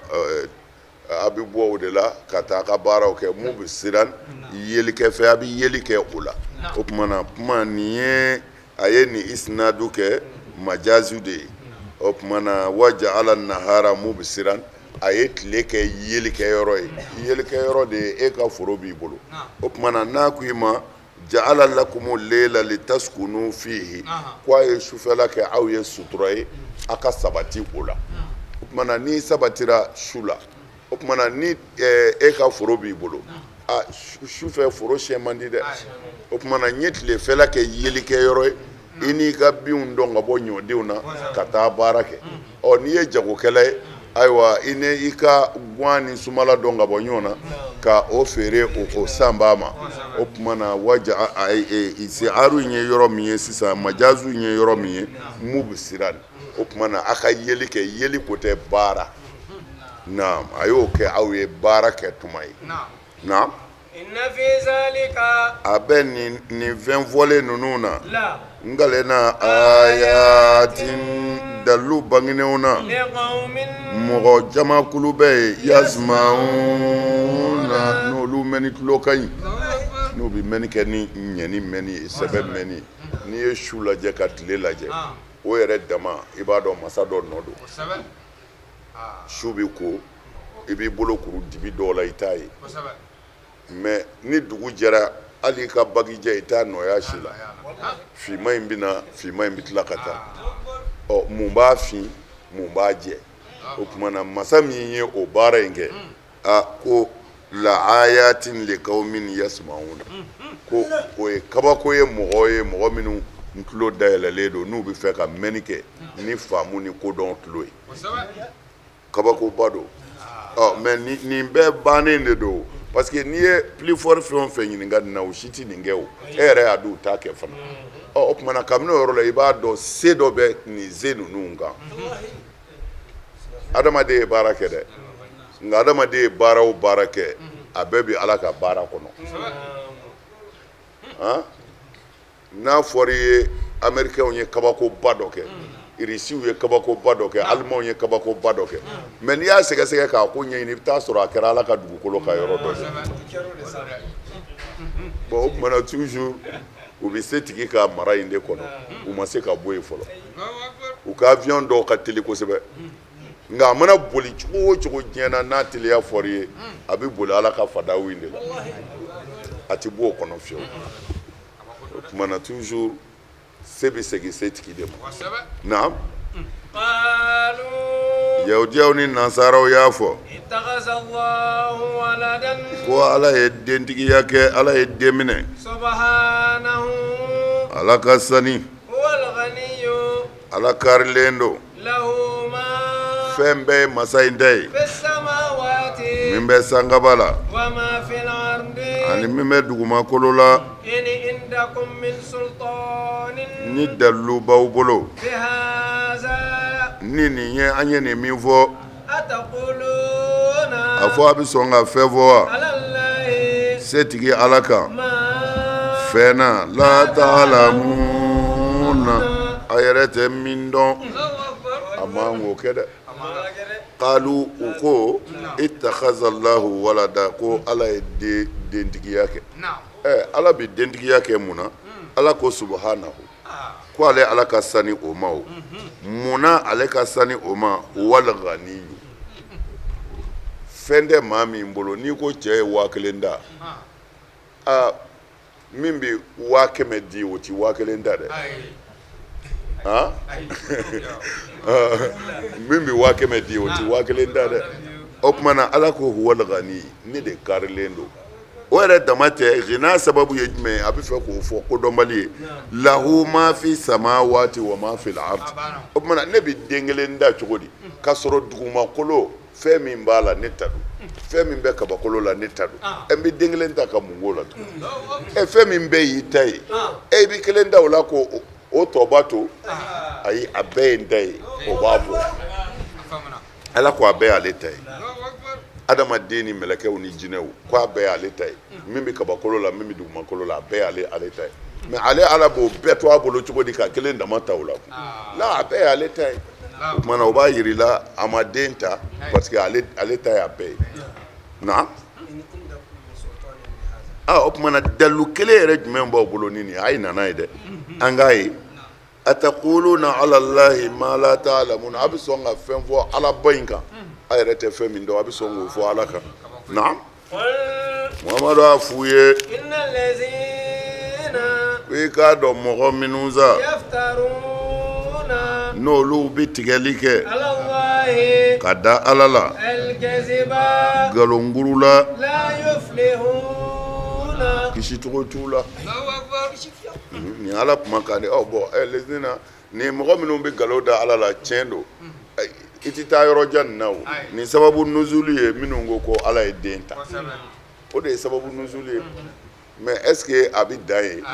a bɛ bɔ o de la ka taa a ka baaraw kɛ, mubsiran, yelikɛfɛn, a bɛ yeli kɛ o la. O tuma na kuma nin ye, a ye nin isnadu kɛ majazu de ye. O tuma na wa ja'ala nahara mubsiran, a ye tile kɛ yelikɛyɔrɔ ye. Yelikɛyɔrɔ de ye e ka foro b'i bolo. O tuma na n'a ko i ma Ja'ala lakumu layla litaskunu fihi ko a ye sufɛla kɛ aw ye sutura ye a ka sabati o la o tuma na n'i sabatira su la o tuma na ni e ka foro b'i bolo a sufɛ foro siyɛn man di dɛ o tuma na n ye tilefɛla kɛ yelikɛyɔrɔ ye i n'i ka binw dɔn ka bɔ ɲɔdenw na ka taa baara kɛ ɔ n'i ye jagokɛla ye ayiwa i ni i ka gwan ni sumala dɔn ka bɔ ɲɔgɔn na ka o feere o sanbaa ma o tuma na waja istiaru in ye yɔrɔ min ye sisan majazu in ye yɔrɔ min ye mubsiran o tuma na a ka yeli kɛ yeli ko tɛ baara naam a y'o kɛ aw ye baara kɛ tuma ye naam a bɛ nin nin fɛn fɔlen ninnu na n kalenna ayatin dalilu bangenenw na mɔgɔ jamakulu bɛ yen yasmauna n'olu mɛnni tulo ka ɲi n'u bɛ mɛnni kɛ ni ɲɛni mɛnni ye sɛbɛ mɛnni n'i ye su lajɛ ka tile lajɛ o yɛrɛ dama i b'a dɔn masa dɔ nɔ don su bɛ ko i b'i bolo kuru dibi dɔw la i t'a ye mais ni dugu jɛra hali i ka bagijɛ i t'a nɔ y'a si la finman in bɛ na finman in bɛ tila ka taa ɔ mun b'a fin mun b'a jɛ o tuma na masa min ye o baara in kɛ a ko la ayatin li qaumin yasmauna ko o ye kabako ye mɔgɔ ye mɔgɔ minnu tulo dayɛlɛlen don n'u bɛ fɛ ka mɛnni kɛ ni faamu ni kodɔn tulo ye kabakoba don ɔ mais nin bɛɛ bannen de don parce que n'i ye plus fort fɛn o fɛn ɲininka nin na u si tɛ nin kɛ o e yɛrɛ y'a dɔn u t'a kɛ fana ɔ o tuma na kabini o yɔrɔ la i b'a dɔn se dɔ bɛ nin se ninnu kan adamaden ye baara kɛ dɛ nka adamaden ye baara o baara kɛ a bɛɛ bɛ ala ka baara kɔnɔ han n'a fɔra i ye amɛrikɛnw ye kabakoba dɔ kɛ irisiw ye kabakoba dɔ kɛ alimanw ye kabakoba dɔ kɛ mais n'i y'a sɛgɛsɛgɛ k'a ko ɲɛɲini i bɛ taa sɔrɔ a kɛra ala ka dugukolo kan yɔrɔ dɔ de bon o tuma na toujours u bɛ setigi ka mara in de kɔnɔ u ma se ka bɔ yen fɔlɔ u ka avion dɔw ka teli kosɛbɛ nka a mana boli cogo o cogo diɲɛ na n'a teliya fɔra i ye a bɛ boli ala ka fadaw in de la a tɛ bɔ o kɔnɔ fiyewu o tuma na toujours se bɛ segin setigi de ma naam yahudiyaw ni nansaraw y'a fɔ ko ala ye dentigiya kɛ ala ye den minɛ ala ka sani ala karilen don fɛn bɛɛ ye masa in ta ye min bɛ sankaba la ani min bɛ dugumakolo la ni dalilu b'aw bolo ni nin ye an ye nin min fɔ a fɔ a bɛ sɔn ka fɛn fɔ wa setigi ala kan fɛn na la ta'lamuna a yɛrɛ tɛ min dɔn a man k'o kɛ dɛ kalu u ko ittakhadha Allahu walada ko ala ye dentigiya kɛ ala bɛ dentigiya kɛ mun na ala ko subhanahu ko ale ala ka sani o ma o munna ale ka sani o ma huwal ghaniyu fɛn tɛ maa min bolo n'i ko cɛ ye 1000 ta aa min bɛ 100 000 di o tɛ 1000 ta dɛ han min bɛ 100 000 di o tɛ 1000 ta dɛ o tuma na ala ko huwal ghani ne de karilen don o yɛrɛ dama tɛ ghina sababu ye jumɛn ye a bɛ fɛ k'o fɔ kodɔnbali ye lahu ma fi samawati wa ma fil ard o tuma na ne bɛ den kelen da cogo di k'a sɔrɔ dugumakolo fɛn min b'a la ne ta don fɛn min bɛ kabakolo la ne ta don ɛ n bɛ den kelen ta ka mun k'o la tugun ɛ fɛn min bɛɛ y'i ta ye ɛ i bɛ kelen da o la k'o o tɔba to ayi a bɛɛ ye n ta ye o b'a bɔ ala ko a bɛɛ y'ale ta ye adamaden ni mɛlɛkɛw ni jinɛw ko a bɛɛ y'ale ta ye min bɛ kabakolo la min bɛ dugumakolo la a bɛɛ y'ale ale ta ye mais ale ala b'o bɛɛ to a bolo cogo di ka kelen dama ta o la la a bɛɛ y'ale ta ye o tuma na o b'a yir'i la a ma den ta parce que ale ale ta y'a bɛɛ ye na aa o tuma na dalilu kelen yɛrɛ jumɛn b'aw bolo ni nin ye a ye na n'a ye dɛ an k'a ye Atakuluna ala lahi ma la ta'lamuna a bɛ sɔn ka fɛn fɔ ala ba in kan a yɛrɛ tɛ fɛn min dɔn a bɛ sɔn k'o fɔ ala kan naam Muhamadu a f'u ye I k'a dɔn mɔgɔ minnu sa n'olu bɛ tigɛli kɛ ka da Ala la nkalonkuru la kisi cogo t'u la nin Ala kumakan de aw bɔn lezina nin mɔgɔ minnu bɛ nkalon da Ala la tiɲɛ don i tɛ taa yɔrɔ jan nin na o nin sababu nuzuli ye minnu ko ko Ala ye den ta o de ye sababu nuzuli ye mais est ce que a bɛ dan yen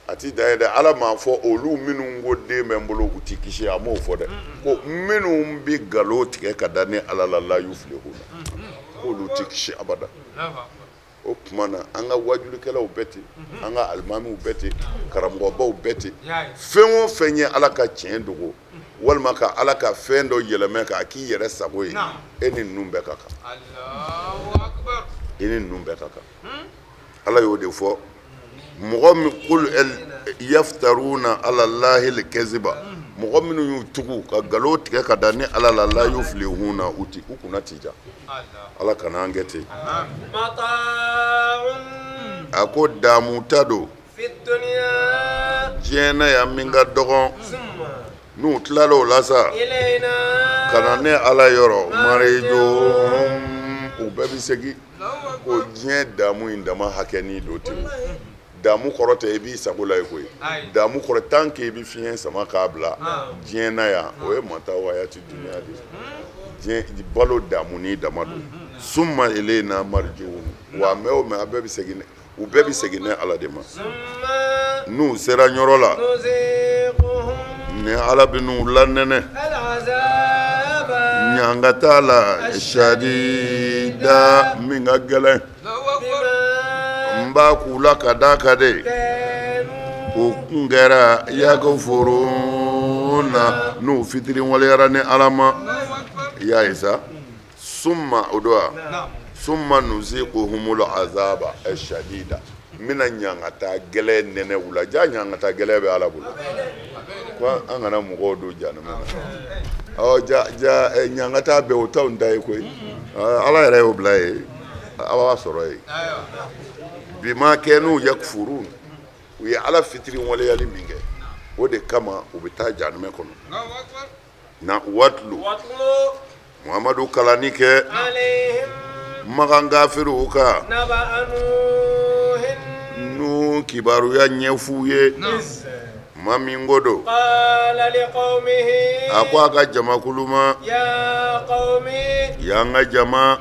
a tɛ dan yen dɛ ala m'a fɔ olu minnu ko den bɛ n bolo u tɛ kisi a m'o fɔ dɛ ko minnu bɛ nkalon tigɛ ka da ne ala la la yufilihuna k'olu tɛ kisi abada o tuma na an ka wajulikɛlaw bɛɛ ten an ka alimamiw bɛɛ ten karamɔgɔbaw bɛɛ ten fɛn o fɛn ye ala ka tiɲɛ dogo walima ka ala ka fɛn dɔ yɛlɛmɛ k'a k'i yɛrɛ sago ye e ni ninnu bɛɛ ka kan i ni ninnu bɛɛ ka kan ala y'o de fɔ mɔgɔ min kul yaftaruna ala lahi lkaziba mɔgɔ minnu y'u tugu ka nkalon tigɛ ka da ne ala la la yufilihuna u ti u kunna ti ja ala kana an kɛ ten a ko damu ta don diɲɛ na yan min ka dɔgɔn n'u tilala o la sa ka na ne ala yɔrɔ marijuhum u bɛɛ bɛ segin ko diɲɛ damu in dama hakɛnin don ten damu kɔrɔ tɛ i b'i sago la ye koyi damu kɔrɔ tant que i bɛ fiɲɛ sama k'a bila diɲɛ na yan o ye matawu hayati duniya de ye diɲɛ balo damu ni dama don summa ilayna marijuhum wa mɛ o mɛ a bɛɛ bɛ segin u bɛɛ bɛ segin ne ala de ma n'u sera yɔrɔ la ne ala bɛ n'u lanɛnɛ ɲangata la sadida min ka gɛlɛn n b'a k'u la ka d'a kan de u kun kɛra yakfuruna n'u fitiriwaleyara ne ala ma i y'a ye sa summa o don wa summa nuziquhumul azaba ashadida n bɛna ɲangata gɛlɛn nɛnɛ u la ja ɲangata gɛlɛn bɛ ala bolo ko an kana mɔgɔw don janɛmɛ na ɔ ja ja ɲangata bɛɛ o t'anw ta ye koyi ala yɛrɛ y'o bila yen a b'a sɔrɔ yen bima kanu yakfurun u ye ala fitiri waleyali min kɛ o de kama u bɛ taa janɛmɛ kɔnɔ na watlu muhamadu kalanni kɛ makan kafiriw kan nuhu kibaruya ɲɛf'u ye ma min ko don a ko a ka jamakulu ma ya n ka jama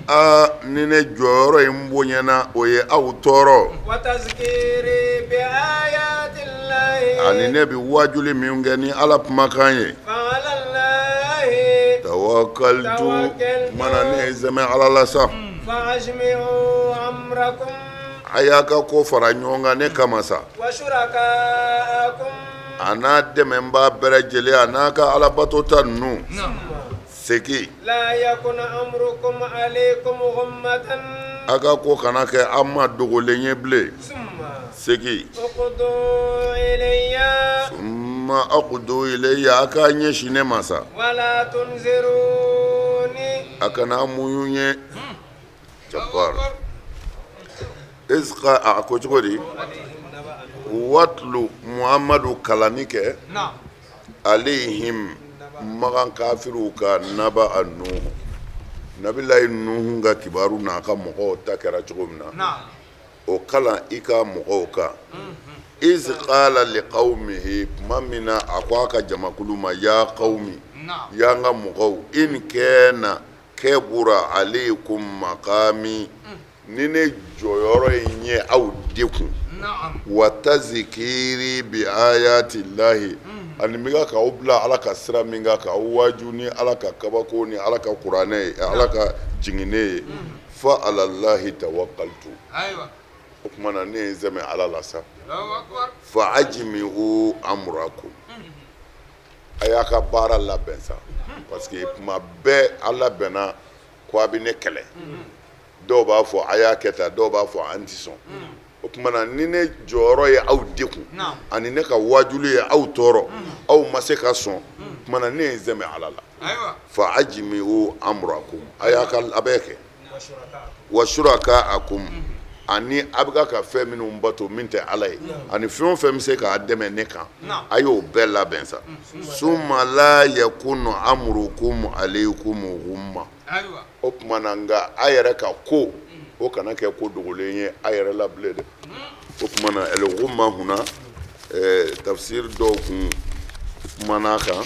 aa ni ne jɔyɔrɔ in bonyana o ye aw tɔɔrɔ ani ne bɛ wajuli min kɛ ni ala kumakan ye tawakaltu mana ne ye sɛmɛ ala la sa a y'a ka ko fara ɲɔgɔn kan ne kama sa a n'a dɛmɛbaa bɛɛ lajɛlen a n'a ka alabatota ninnu segin a ka ko kana kɛ aw ma dogolen ye bilen segin summa aqdu ilayya a k'a ɲɛsin ne ma sa a kana muɲu ye iz a ko cogo di watlu muhamadu kalanni kɛ alayhim makan kafiriw kan naba a nuhu nabilayi nuhu ka kibaru n'a ka mɔgɔw ta kɛra cogo min na o kalan i ka mɔgɔw kan iz qala liqawmihi tuma min na a ko a ka jamakulu ma ya qawmi ya n ka mɔgɔw in kana kabura alaykum maqami ni ne jɔyɔrɔ in ye aw degun wa tazkiri bi ayati llahi ani n bɛ ka k'aw bila ala ka sira min kan k'aw waaju ni ala ka kabako ni ala ka kuranɛ ye ala ka jiginnen ye fa ala llahi tawakkaltu o tuma na ne ye n sɛmɛ ala la sa fa ajmi'u amrakum a y'a ka baara labɛn sa parce que tuma bɛɛ a labɛnna ko a bɛ ne kɛlɛ dɔw b'a fɔ a y'a kɛ tan dɔw b'a fɔ an tɛ sɔn o tuma na ni ne jɔyɔrɔ ye aw degun ani ne ka wajuli ye aw tɔɔrɔ aw ma se ka sɔn tuma na ne ye n sɛmɛ ala la fa ajmi'u amrakum a y'a ka labɛn kɛ Wa shurakaakum, ani a bɛ ka fɛn minnu bato min tɛ Ala ye, ani fɛn o fɛn bɛ se k'a dɛmɛ ne kan, a y'o bɛɛ labɛn sa. Summa la yakunu amrukum alaykum ghumma. O tuma na, nka a yɛrɛ ka ko, o kana kɛ ko dogolen ye a yɛrɛ la bilen dɛ. O tuma na, al ghumma huna, tafsir dɔw kun kumana a kan.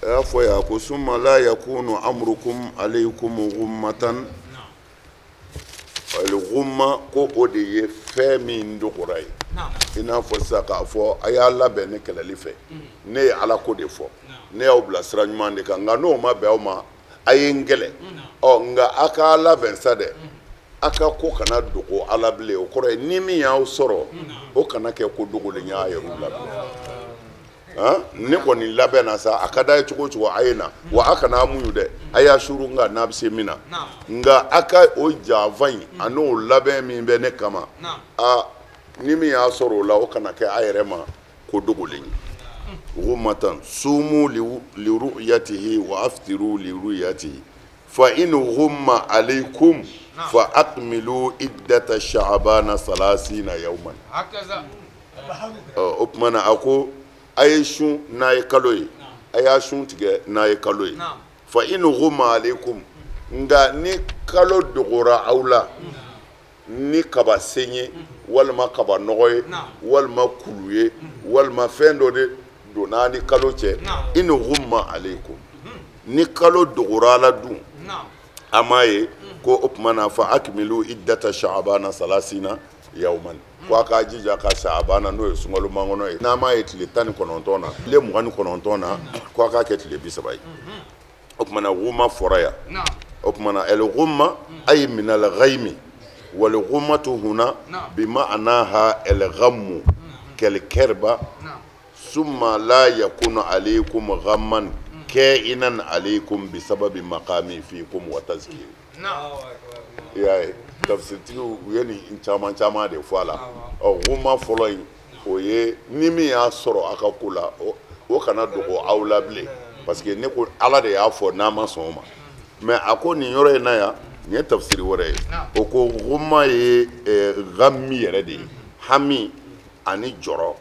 A y'a fɔ yan ko summa la yakunu amrukum alaykum ghummatan. Al ghumma, ko o de ye fɛn min dogora ye. I n'a fɔ sisan k'a fɔ a y'a labɛn ne kɛlɛli fɛ, ne ye Ala ko de fɔ, ne y'aw bila sira ɲuman de kan, nka n'o ma bɛn aw ma, a ye n kɛlɛ. Ɔ, nka a k'a labɛn sa dɛ, a ka ko kana dogo a la bilen. O kɔrɔ ye ni min y'aw sɔrɔ, o kana kɛ ko dogolen y'a yɛrɛw la bilen. Ne kɔni labɛnna sa, a ka d'a ye cogo o cogo, a ye na wa, a kana a muɲu dɛ, a y'a suru nka n'a bɛ se min na. Nka a ka o janfa in a n'o labɛn min bɛ ne kama, a ni min y'a sɔrɔ o la, o kana kɛ a yɛrɛ ma ko dogolen ye. Ghummatan, sumu li ru'yatihi wa aftiru li ru'yatihi, fa in ghumma alaykum fa akmilu iddata sha'bana salasina yawman. O tuma na, a ko a ye sun n'a ye kalo ye, a y'a sun tigɛ n'a ye kalo ye. Fa in ghumma alaykum, nka ni kalo dogora aw la ni kaba sen ye, walima kaba nɔgɔ ye, walima kulu ye, walima fɛn dɔ de donna ni kalo cɛ, in ghumma alaykum, ni kalo dogora la dun, a m'a ye ko, o tuma na, fa akmilu iddata sha'bana salasina yawman, ko a k'a jija ka sha'bana, n'o ye sunkalo makɔnɔ ye, n'a m'a ye tile 19 na, tile 29 na, ko a k'a kɛ tile 30 ye. O tuma na, ghumma fɔra yan. O tuma na, al ghumma ay min al ghaymi, wal ghummatu huna bima'naha al ghammu kal karba. Summa la yakunu alaykum ghamman ka'inan alaykum bisababi maqami fikum wa tazkir. I y'a ye, tafsiritigiw u ye nin caman caman de fɔ a la. Ɔ, ghumma fɔlɔ in, o ye ni min y'a sɔrɔ a ka ko la, o kana dogo aw la bilen, parce que ne ko Ala de y'a fɔ, n'a ma sɔn o ma. Mais a ko nin yɔrɔ in na yan, nin ye tafsiri wɛrɛ ye, o ko ghumma ye ghammi yɛrɛ de ye, hami ani jɔrɔ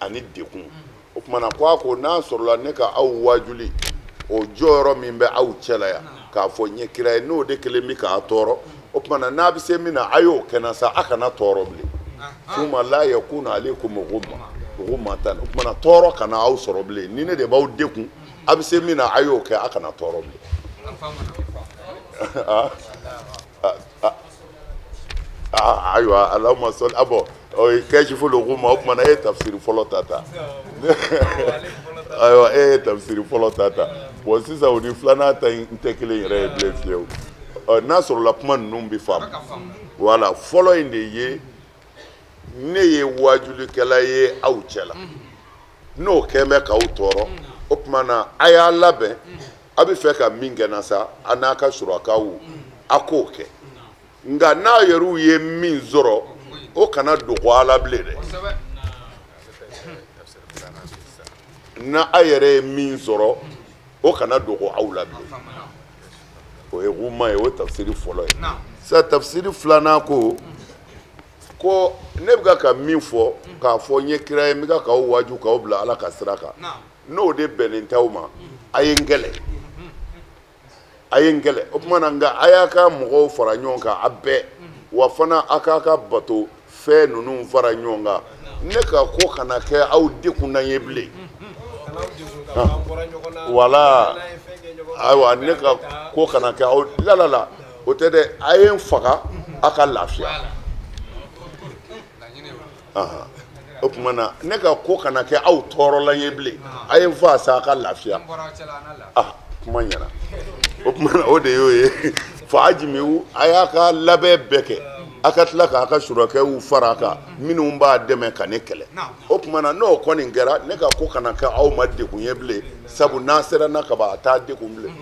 ani dekun. O tuma na, ko a ko n'a sɔrɔla ne ka aw wajuli, o jɔyɔrɔ min bɛ aw cɛ la yan, k'a fɔ n ye kira ye, n'o de kelen bɛ k'a tɔɔrɔ, o tuma na, n'a bɛ se min na, a y'o kɛ n na sa, a kana tɔɔrɔ bilen. Summa la yakunu alaykum ghumma ghummatan. O tuma na, tɔɔrɔ kana aw sɔrɔ bilen. Ni ne de b'aw dekun, a bɛ se min na, a y'o kɛ, a kana tɔɔrɔ bilen. Ayiwa, Allahumma salli. Ah bon, o ye kashifu ghumma. O tuma na, e ye tafsiri fɔlɔ ta ta. Ayiwa, e ye tafsiri fɔlɔ ta ta. Bon, sisan o ni filanan ta in tɛ kelen yɛrɛ ye bilen fiyewu. Ɔ, n'a sɔrɔla kuma ninnu bɛ faamu. Voilà, fɔlɔ in de ye ne ye wajulikɛla ye aw cɛ la, n'o kɛn bɛ k'aw tɔɔrɔ. O tuma na, a y'a labɛn, a bɛ fɛ ka min kɛ na sa, a n'a ka surakaw, a k'o kɛ. Nka n'a yɛrɛw ye min sɔrɔ, o kana dogo a la bilen dɛ. N'a a yɛrɛ ye min sɔrɔ, o kana dogo aw la bilen. O ye ghumma ye, o ye tafsiri fɔlɔ ye. Sisan, tafsiri filanan ko ne bɛ ka min fɔ, k'a fɔ n ye kira ye, n bɛ k'aw waaju k'aw bila Ala ka sira kan, n'o de bɛnnen t'aw ma, a ye n kɛlɛ, a ye n kɛlɛ. O tuma na, nka a y'a ka mɔgɔw fara ɲɔgɔn kan, a bɛɛ wa fana, a k'a ka bato fɛn ninnu fara ɲɔgɔn kan, ne ka ko kana kɛ aw dekunna ye bilen. Wala ayiwa, ne ka ko kana kɛ aw la la la, o tɛ dɛ, a ye n faga, a ka lafiya. O tuma na, ne ka ko kana kɛ aw tɔɔrɔla ye bilen, a ye n fa sa, a ka lafiya. Ah, kuma ɲɛna. O tuma na, o de y'o ye. Fa ajimiu, a y'a ka labɛn bɛɛ kɛ, a ka tila k'a ka surakɛw fara a kan minnu b'a dɛmɛ ka ne kɛlɛ. O tuma na, n'o kɔni kɛra, ne ka ko kana kɛ aw ma degun ye bilen, sabu n'a sera n na kaban, a t'a degun bilen.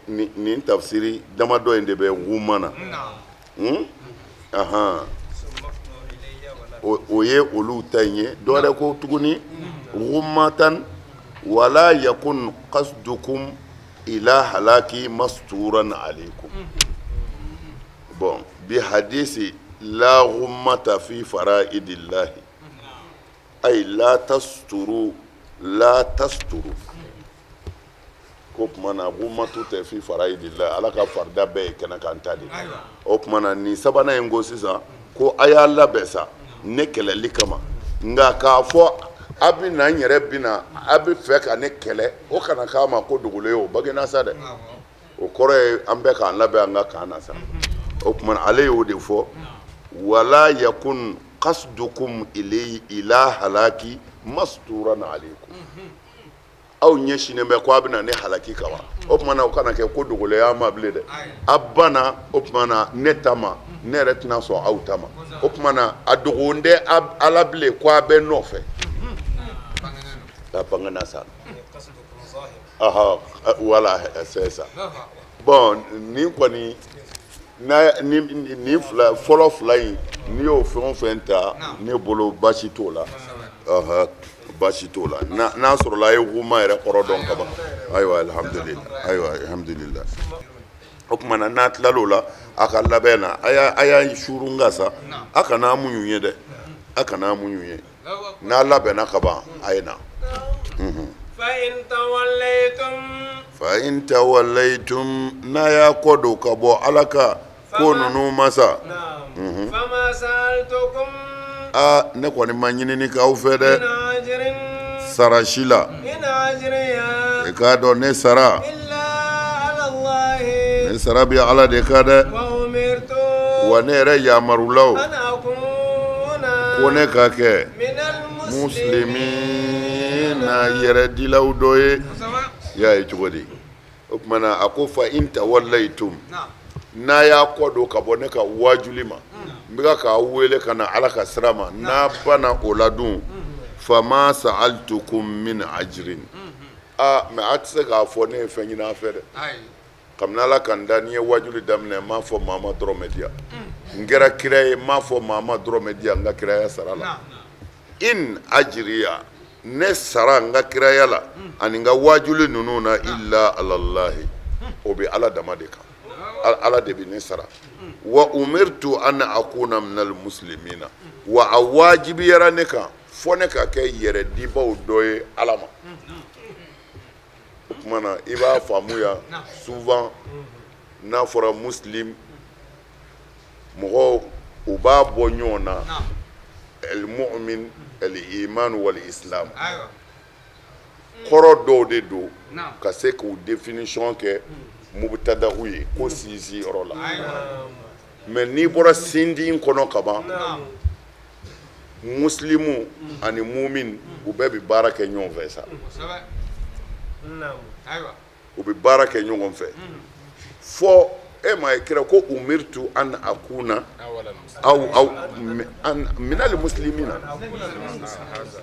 Nin tafsiri damadɔ in de bɛ ghumma na. Ahan, o ye olu ta in ye. Dɔwɛrɛ ko tuguni ghummatan wala yakun qasdukum ila halaki masturan alaykum. Bon, bi hadisi la ghummata fi faraidillahi, ay la tasturu, la tasturu. Ko tuma na gummatu tɛ fi faraidillahi, Ala ka farida bɛɛ ye kɛnɛ kan ta de. O tuma na nin sabanan in ko sisan ko a y'a labɛn sa ne kɛlɛli kama, nka k'a fɔ a bɛ na n yɛrɛ bɛ na a bɛ fɛ ka ne kɛlɛ, o kana k'a ma ko dogolen ye, o bagena sa dɛ. O kɔrɔ ye an bɛɛ k'an labɛn an ka kan na sa. O tuma na ale y'o de fɔ, wala yakun qasdukum ilayhi ila halaki masturan alaykum. Aw ɲɛsinnen bɛ ko a bɛna ne halaki ka wa, o tuma na o kana kɛ ko dogolen y'an ma bilen dɛ. A banna, o tuma na ne ta ma, ne yɛrɛ tɛna sɔn aw ta ma. O tuma na a dogolen tɛ ala bilen ko a bɛ nɔfɛ a bangena sa. Voilà, c'est ça. Bon, nin kɔni n'a ni nin fila fɔlɔ fila in, n'i y'o fɛn o fɛn ta ne bolo, baasi t'o la, baasi t'o la. N'a sɔrɔla a ye gumma yɛrɛ kɔrɔ dɔn ka ban, ayiwa, alhamdulillah, ayiwa, alhamdulillah. O tuma na n'a tilal'o la, a ka labɛn na, a y'a suurun ka sa, a kana muɲu ye dɛ, a kana muɲu ye. N'a labɛnna ka ban, a ye na. Fa in tawallaytum, n'a y'a kɔ don ka bɔ Ala ka ko ninnu ma sa, aa, ne kɔni ma ɲinini k'aw fɛ dɛ sara si la. I k'a dɔn ne sara, ne sara bɛ Ala de kan dɛ. Wa ne yɛrɛ yamarula o ko ne ka kɛ muslimina, yɛrɛdilaw dɔ ye. I y'a ye cogo di? O tuma na a ko fa in tawallaytum, n'a y'a kɔ don ka bɔ ne ka wajuli ma, n bɛ ka k'aw wele ka na Ala ka sira ma, n'a banna o la dun, fama sa'altukum min ajrin. Aa, mais a tɛ se k'a fɔ ne ye fɛn ɲini a fɛ dɛ. Kabini Ala ka n da, n'i ye wajuli daminɛ, n m'a fɔ maa ma dɔrɔmɛ di yan. N kɛra kira ye, n m'a fɔ maa ma dɔrɔmɛ di yan n ka kiraya sara la. In ajiriya, ne sara n ka kiraya la ani n ka wajuli ninnu na, illa alallahi, o bɛ Ala dama de kan, Ala de bɛ ne sara. Wa umirtu an akuna minal muslimina, wa a wajibiyara ne kan fɔ ne ka kɛ yɛrɛdibaw dɔ ye Ala ma. O tuma na i b'a faamu yan, souvent n'a fɔra muslim, mɔgɔw u b'a bɔ ɲɔgɔn na, el mu'min, el iman wal islam, kɔrɔ dɔw de don ka se k'u définition kɛ mubtadahu ye ko sinsin yɔrɔ la. Mais n'i bɔra sindin kɔnɔ ka ban, muslimu ani mumin, u bɛɛ bɛ baara kɛ ɲɔgɔn fɛ sa, u bɛ baara kɛ ɲɔgɔn fɛ. Fɔ e ma ye kira ko umirtu an akuna aw aw an minal muslimina,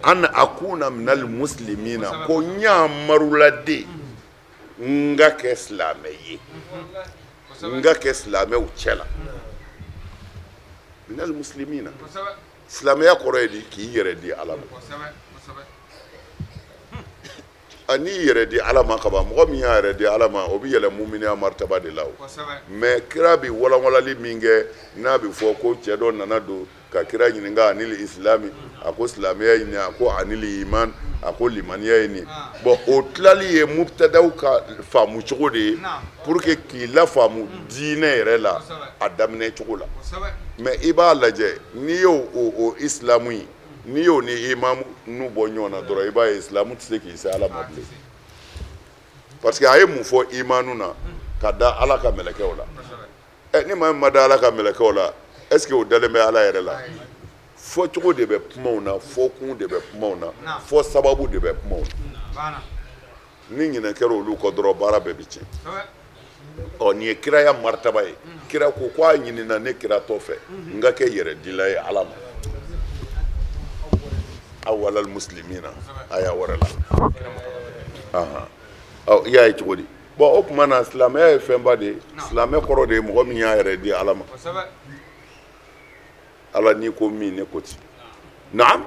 an akuna minal muslimina, ko n yamarula de n ka kɛ silamɛ ye, n ka kɛ silamɛw cɛ la. Minal muslimina, silamɛya kɔrɔ ye di? K'i yɛrɛ di Ala ma. A n'i yɛrɛ di Ala ma kaban, mɔgɔ min y'a yɛrɛ di Ala ma, o bɛ yɛlɛ muminiya maritaba de la. O mais kira bɛ walanwalali min kɛ, n'a bɛ fɔ ko cɛ dɔ nana don ka kira ɲininka anil islami, a ko silamɛya ye nin, a ko anil iman, a ko limaniya ye nin. Bon, o tilali ye mubtadaw ka faamu cogo de ye pour que k'i lafaamu diinɛ yɛrɛ la a daminɛ cogo la. Mais i b'a lajɛ, n'i y'o o islamu ye, n'i y'o ni imanu bɔ ɲɔgɔn na dɔrɔn, i b'a ye islamu tɛ se k'i se Ala ma bilen, parce que a ye mun fɔ imanu na? Ka da Ala ka mɛlɛkɛw la. Ɛ, ni maa min ma da Ala ka mɛlɛkɛw la, est ce que o dalen bɛ Ala yɛrɛ la? Fɔcogo de bɛ kumaw na, fɔkun de bɛ kumaw na, fɔ sababu de bɛ kumaw na. Ni ɲinɛ kɛra olu kɔ dɔrɔn, baara bɛɛ bɛ tiɲɛ. Ɔ, nin ye kiraya maritaba ye. Kira ko ko a ɲinina ne kiratɔ fɛ n ka kɛ yɛrɛdila ye Ala ma, awalal muslimina, aya wɛrɛ la. Ɔ, i y'a ye cogo di? Bon, o tuma na silamɛya ye fɛnba de ye. Silamɛ kɔrɔ de ye mɔgɔ min y'a yɛrɛ di Ala ma. Ala, n'i ko min, ne ko ten. Naam.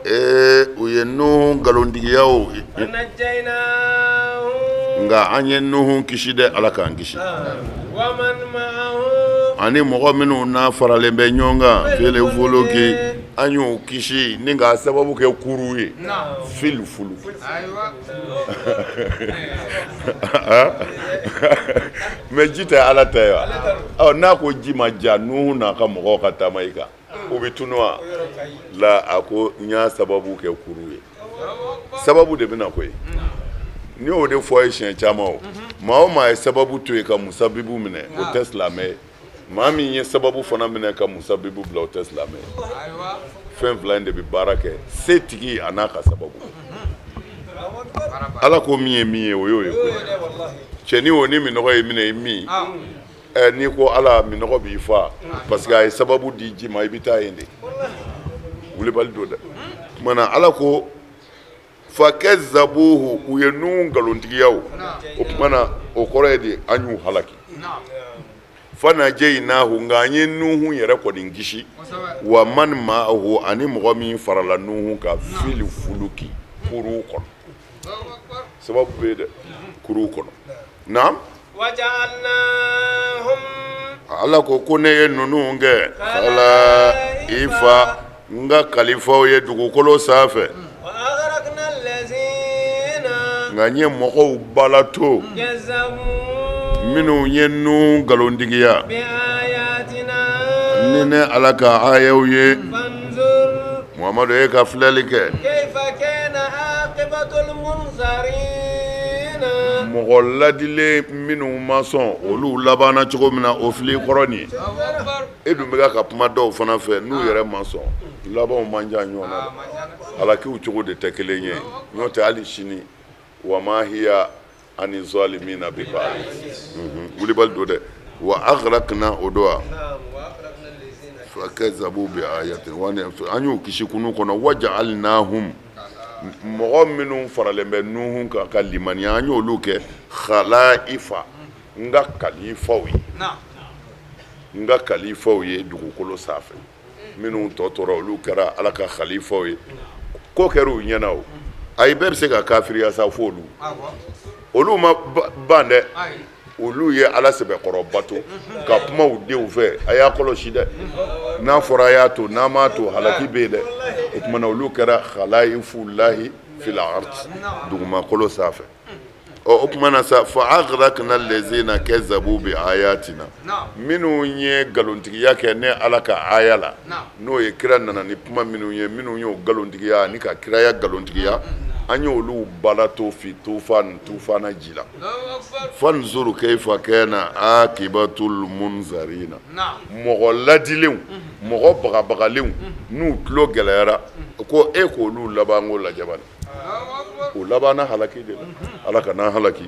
Ee, u ye Nuhu nkalontigiya o. Nka an ye Nuhu kisi dɛ, Ala k'an kisi. Ani mɔgɔ minnu n'a faralen bɛ ɲɔgɔn kan fil fuluki, an y'u kisi ni k'a sababu kɛ kurun ye, fil fuluki. Mais ji tɛ Ala ta ye wa? Ɔ, n'a ko ji ma ja, Nuhu n'a ka mɔgɔw ka taama i kan, u bɛ tunun wa? La, a ko n y'a sababu kɛ kurun ye. Sababu de bɛ na koyi. N y'o de fɔ ye siɲɛ caman o. Maa o maa ye sababu to yen ka musabibu minɛ, o tɛ silamɛ ye. Maa min ye sababu fana minɛ ka musabibu bila, o tɛ silamɛ ye. Fɛn fila in de bɛ baara kɛ, setigi a n'a ka sababu. Ala ko min ye min ye, o y'o ye koyi. Cɛnin o, ni minnɔgɔ y'i minɛ, i min ɛ, n'i ko Ala, minnɔgɔ b'i fa, parce que a ye sababu di ji ma, i bɛ taa yen de. Wulibali don dɛ. Tuma na Ala ko fakazabuhu, u ye Nuhu nkalontigiya. O tuma na, o kɔrɔ ye di? An y'u halaki. Fanajeyinahu, nka an ye Nuhu yɛrɛ kɔni kisi, wa man maahu, ani mɔgɔ min farala Nuhu kan, fil fuluki, kurun kɔnɔ. Sababu bɛ yen dɛ, kurun kɔnɔ. Naam, Ala ko ko ne ye ninnu kɛ kalaifa, n ka kalifaw ye dugukolo sanfɛ, nka n ye mɔgɔw balato minnu ye Nuhu nkalontigiya ni ne Ala ka ayaw ye. Muhamadu, e ka filɛli kɛ mɔgɔ ladilen minnu ma sɔn, olu labanna cogo min na, o filɛ i kɔrɔ nin ye. E dun bɛ ka kuma dɔw fana fɛ, n'u yɛrɛ ma sɔn, labanw man jan ɲɔgɔn na dɛ. Halakiw cogo de tɛ kelen ye. N'o tɛ, hali sini, wa ma hiya ani zalimina bi baid. Wulibali don dɛ. Wa agrakna, o don wa fakazabu bi ayatina, an y'u kisi kurun kɔnɔ. Wajaalnahum, mɔgɔ minnu faralen bɛ Nuhu kan ka limaniya, an y'olu kɛ khalaifa, n ka kalifaw ye, n ka kalifaw ye dugukolo sanfɛ. Minnu tɔ tora, olu kɛra Ala ka khalifaw ye. Ko kɛra u ɲɛna o. Ayi, bɛɛ bɛ se ka kafiriya sa, fo olu. Olu ma ban dɛ. Olu ye Ala sɛbɛkɔrɔ bato ka kuma u denw fɛ. A y'a kɔlɔsi dɛ, n'a fɔra a y'a to, n'a m'a to, halaki bɛ yen dɛ. O tuma na, olu kɛra khalaifulahi fil ard, dugumakolo sanfɛ. Ɔ, o tuma na sa, fa agrakna lezina kazabu bi ayatina, minnu ye nkalontigiya kɛ ne Ala ka aya la, n'o ye kira nana ni kuma minnu ye, minnu y'o nkalontigiya ani ka kiraya nkalontigiya, an y'olu balato fi tufan, tufana ji la. Fanzuru keifa kana akibatul munzarina, mɔgɔ ladilenw, mɔgɔ bagabagalenw, n'u tulo gɛlɛyara ko e k'olu labanko lajɛ bani. U labanna halaki de la. Ala kan'an halaki.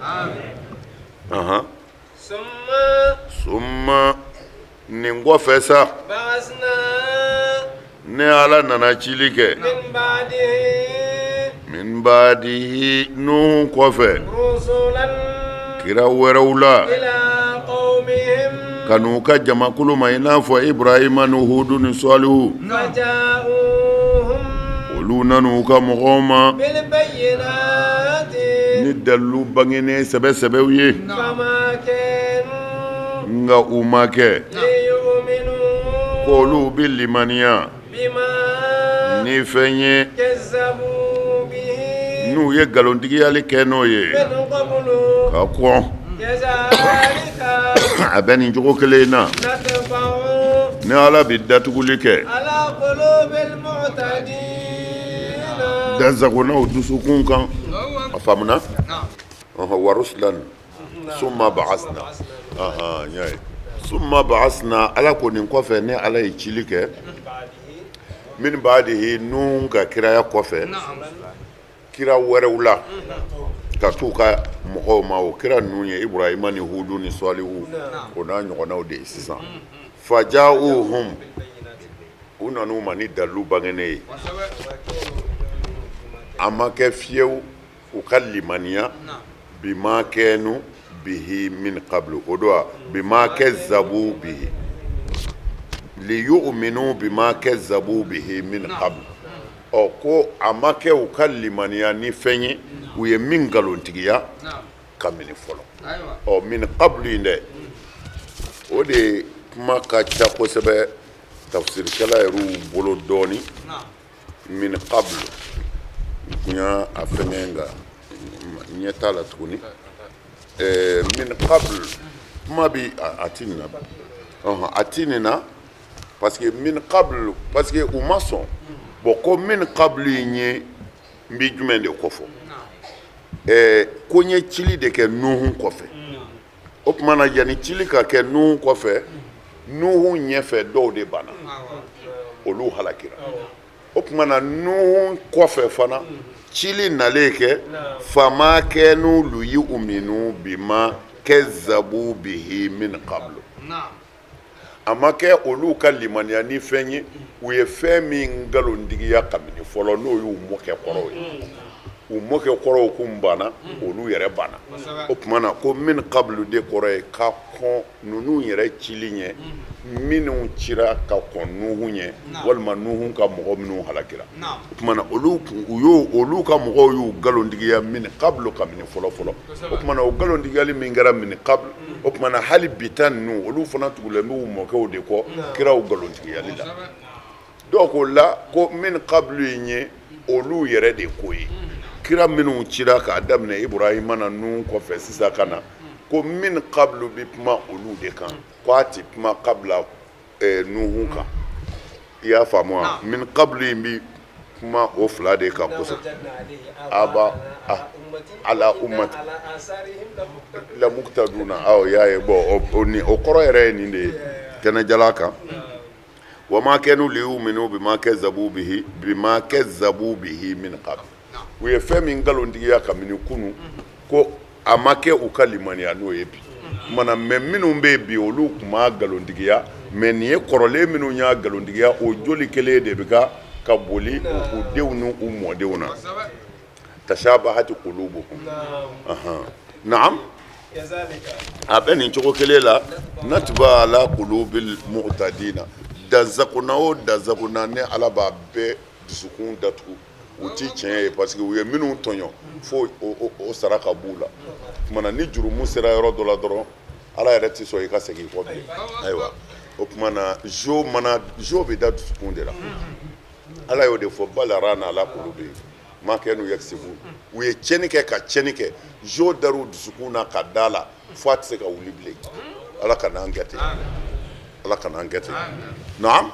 Summa, nin kɔfɛ sa, ne Ala nana cili kɛ min baadihi, Nuhu kɔfɛ, kira wɛrɛw la ka n'u ka jamakulu ma, i n'a fɔ Ibrahima ni Hudu ni Salihu. Olu nana u ka mɔgɔw ma ni dalilu bangenen sɛbɛ sɛbɛw ye, nka u ma kɛ ko olu bɛ limaniya ni fɛn ye n'u ye nkalontigiyali kɛ n'o ye ka kɔn. A bɛ nin cogo kelen in na, ne Ala bɛ datuguli kɛ dansagonnaw dusukun kan. A faamuna? Wa rusulan summa ba'asna, n y'a ye. Summa ba'asna, Ala ko nin kɔfɛ, ne Ala ye cili kɛ min baadihi, Nuhu ka kiraya kɔfɛ, kira wɛrɛw la ka t'u ka mɔgɔw ma. O kira ninnu ye Ibrahima ni Hudu ni Salihu, o n'a ɲɔgɔnnaw de ye. Sisan, faja'uhum, u nan'u ma ni dalilu bangenen ye. A ma kɛ fiyewu u ka limaniya bima kanu bihi min qablu, o don wa bima kazzabu bihi, liyu'minu bima kazzabu bihi min qablu. Ɔ, ko a ma kɛ u ka limaniya ni fɛn ye u ye min nkalontigiya. Kabini fɔlɔ. Ɔ, min qablu in dɛ, o de kuma ka ca kosɛbɛ tafsirikɛla yɛrɛw bolo dɔɔni. Min qablu n tun y'a fɛngɛ, nka ɲɛ t'a la tuguni. Min qablu kuma bi a ti nin na, a ti nin na, parce que min qablu, parce que u ma sɔn. Bon, ko min qablu in ye n bi jumɛn de kofɔ? Ko n ye cili de kɛ Nuhu kɔfɛ. O tuma na, yanni cili ka kɛ Nuhu kɔfɛ, Nuhu ɲɛfɛ dɔw de banna, olu halakira. O tuma na, Nuhu kɔfɛ fana, cili nalen kɛ, fama kanu liyuminu bima kazabu bihi min qablu, a ma kɛ olu ka limaniya ni fɛn ye u ye fɛn min nkalontigiya kabini fɔlɔ, n'o y'u mɔkɛ kɔrɔw ye. U mɔkɛ kɔrɔw kun banna, olu yɛrɛ banna. O tuma na, ko min qablu de kɔrɔ ye ka kɔn ninnu yɛrɛ cili ɲɛ, minnu cira ka kɔn Nuhu ɲɛ, walima Nuhu ka mɔgɔ minnu halakira. O tuma na, olu u y'o olu ka mɔgɔw y'u nkalontigiya min qablu, kabini fɔlɔ fɔlɔ. O tuma na, o nkalontigiyali min kɛra min qablu, o tuma na, hali bi ta ninnu, olu fana tugulen b'u mɔkɛw de kɔ kiraw nkalontigiyali la. Dɔw ko la ko min qablu in ye olu yɛrɛ de ko ye, kira minnu cira k'a daminɛ Iburahima na, Nuhu kɔfɛ sisan ka na, ko min qablu bɛ kuma olu de kan, ko a tɛ kuma kabila Nuhu kan. I y'a faamu wa? Min qablu in bɛ kuma o fila de kan kosɛbɛ. Aba ala ummati lamuktaduna. Awɔ, y'a ye. Bon, o kɔrɔ yɛrɛ ye nin de ye kɛnɛjala kan. Wama kanu liyuminu bima kazabu bihi, bima kazabu bihi min qabl, u ye fɛn min nkalontigiya kabini kunu, ko a ma kɛ u ka limaniya n'o ye bi. Mana mais minnu bɛ yen bi, olu tun m'a nkalontigiya, mais nin ye kɔrɔlen minnu y'a nkalontigiya, o joli kelen de bɛ ka boli u denw n'u mɔdenw na. Tashabahati qulubuhum. Naam, a bɛ nin cogo kelen la. Natba ala qulubil mu'tadina, dansagonnan o dansagonnan, ne Ala b'a bɛɛ dusukun datugu, u ti tiɲɛ ye, parce que u ye minnu tɔɲɔ fo o sara ka b'u la. Tuma na, ni jurumu sera yɔrɔ dɔ la dɔrɔn, Ala yɛrɛ tɛ sɔn i ka segin i kɔ bilen. Ayiwa, o tuma na, jo mana jo bɛ da dusukun de la. Ala y'o de fɔ, bal rana ala qulubihim ma kanu yaksibu. U ye tiɲɛni kɛ ka tiɲɛni kɛ, jo dar'u dusukun na ka da la fo a tɛ se ka wuli bilen. Ala kana an kɛ ten, Ala kana an kɛ ten. Naam.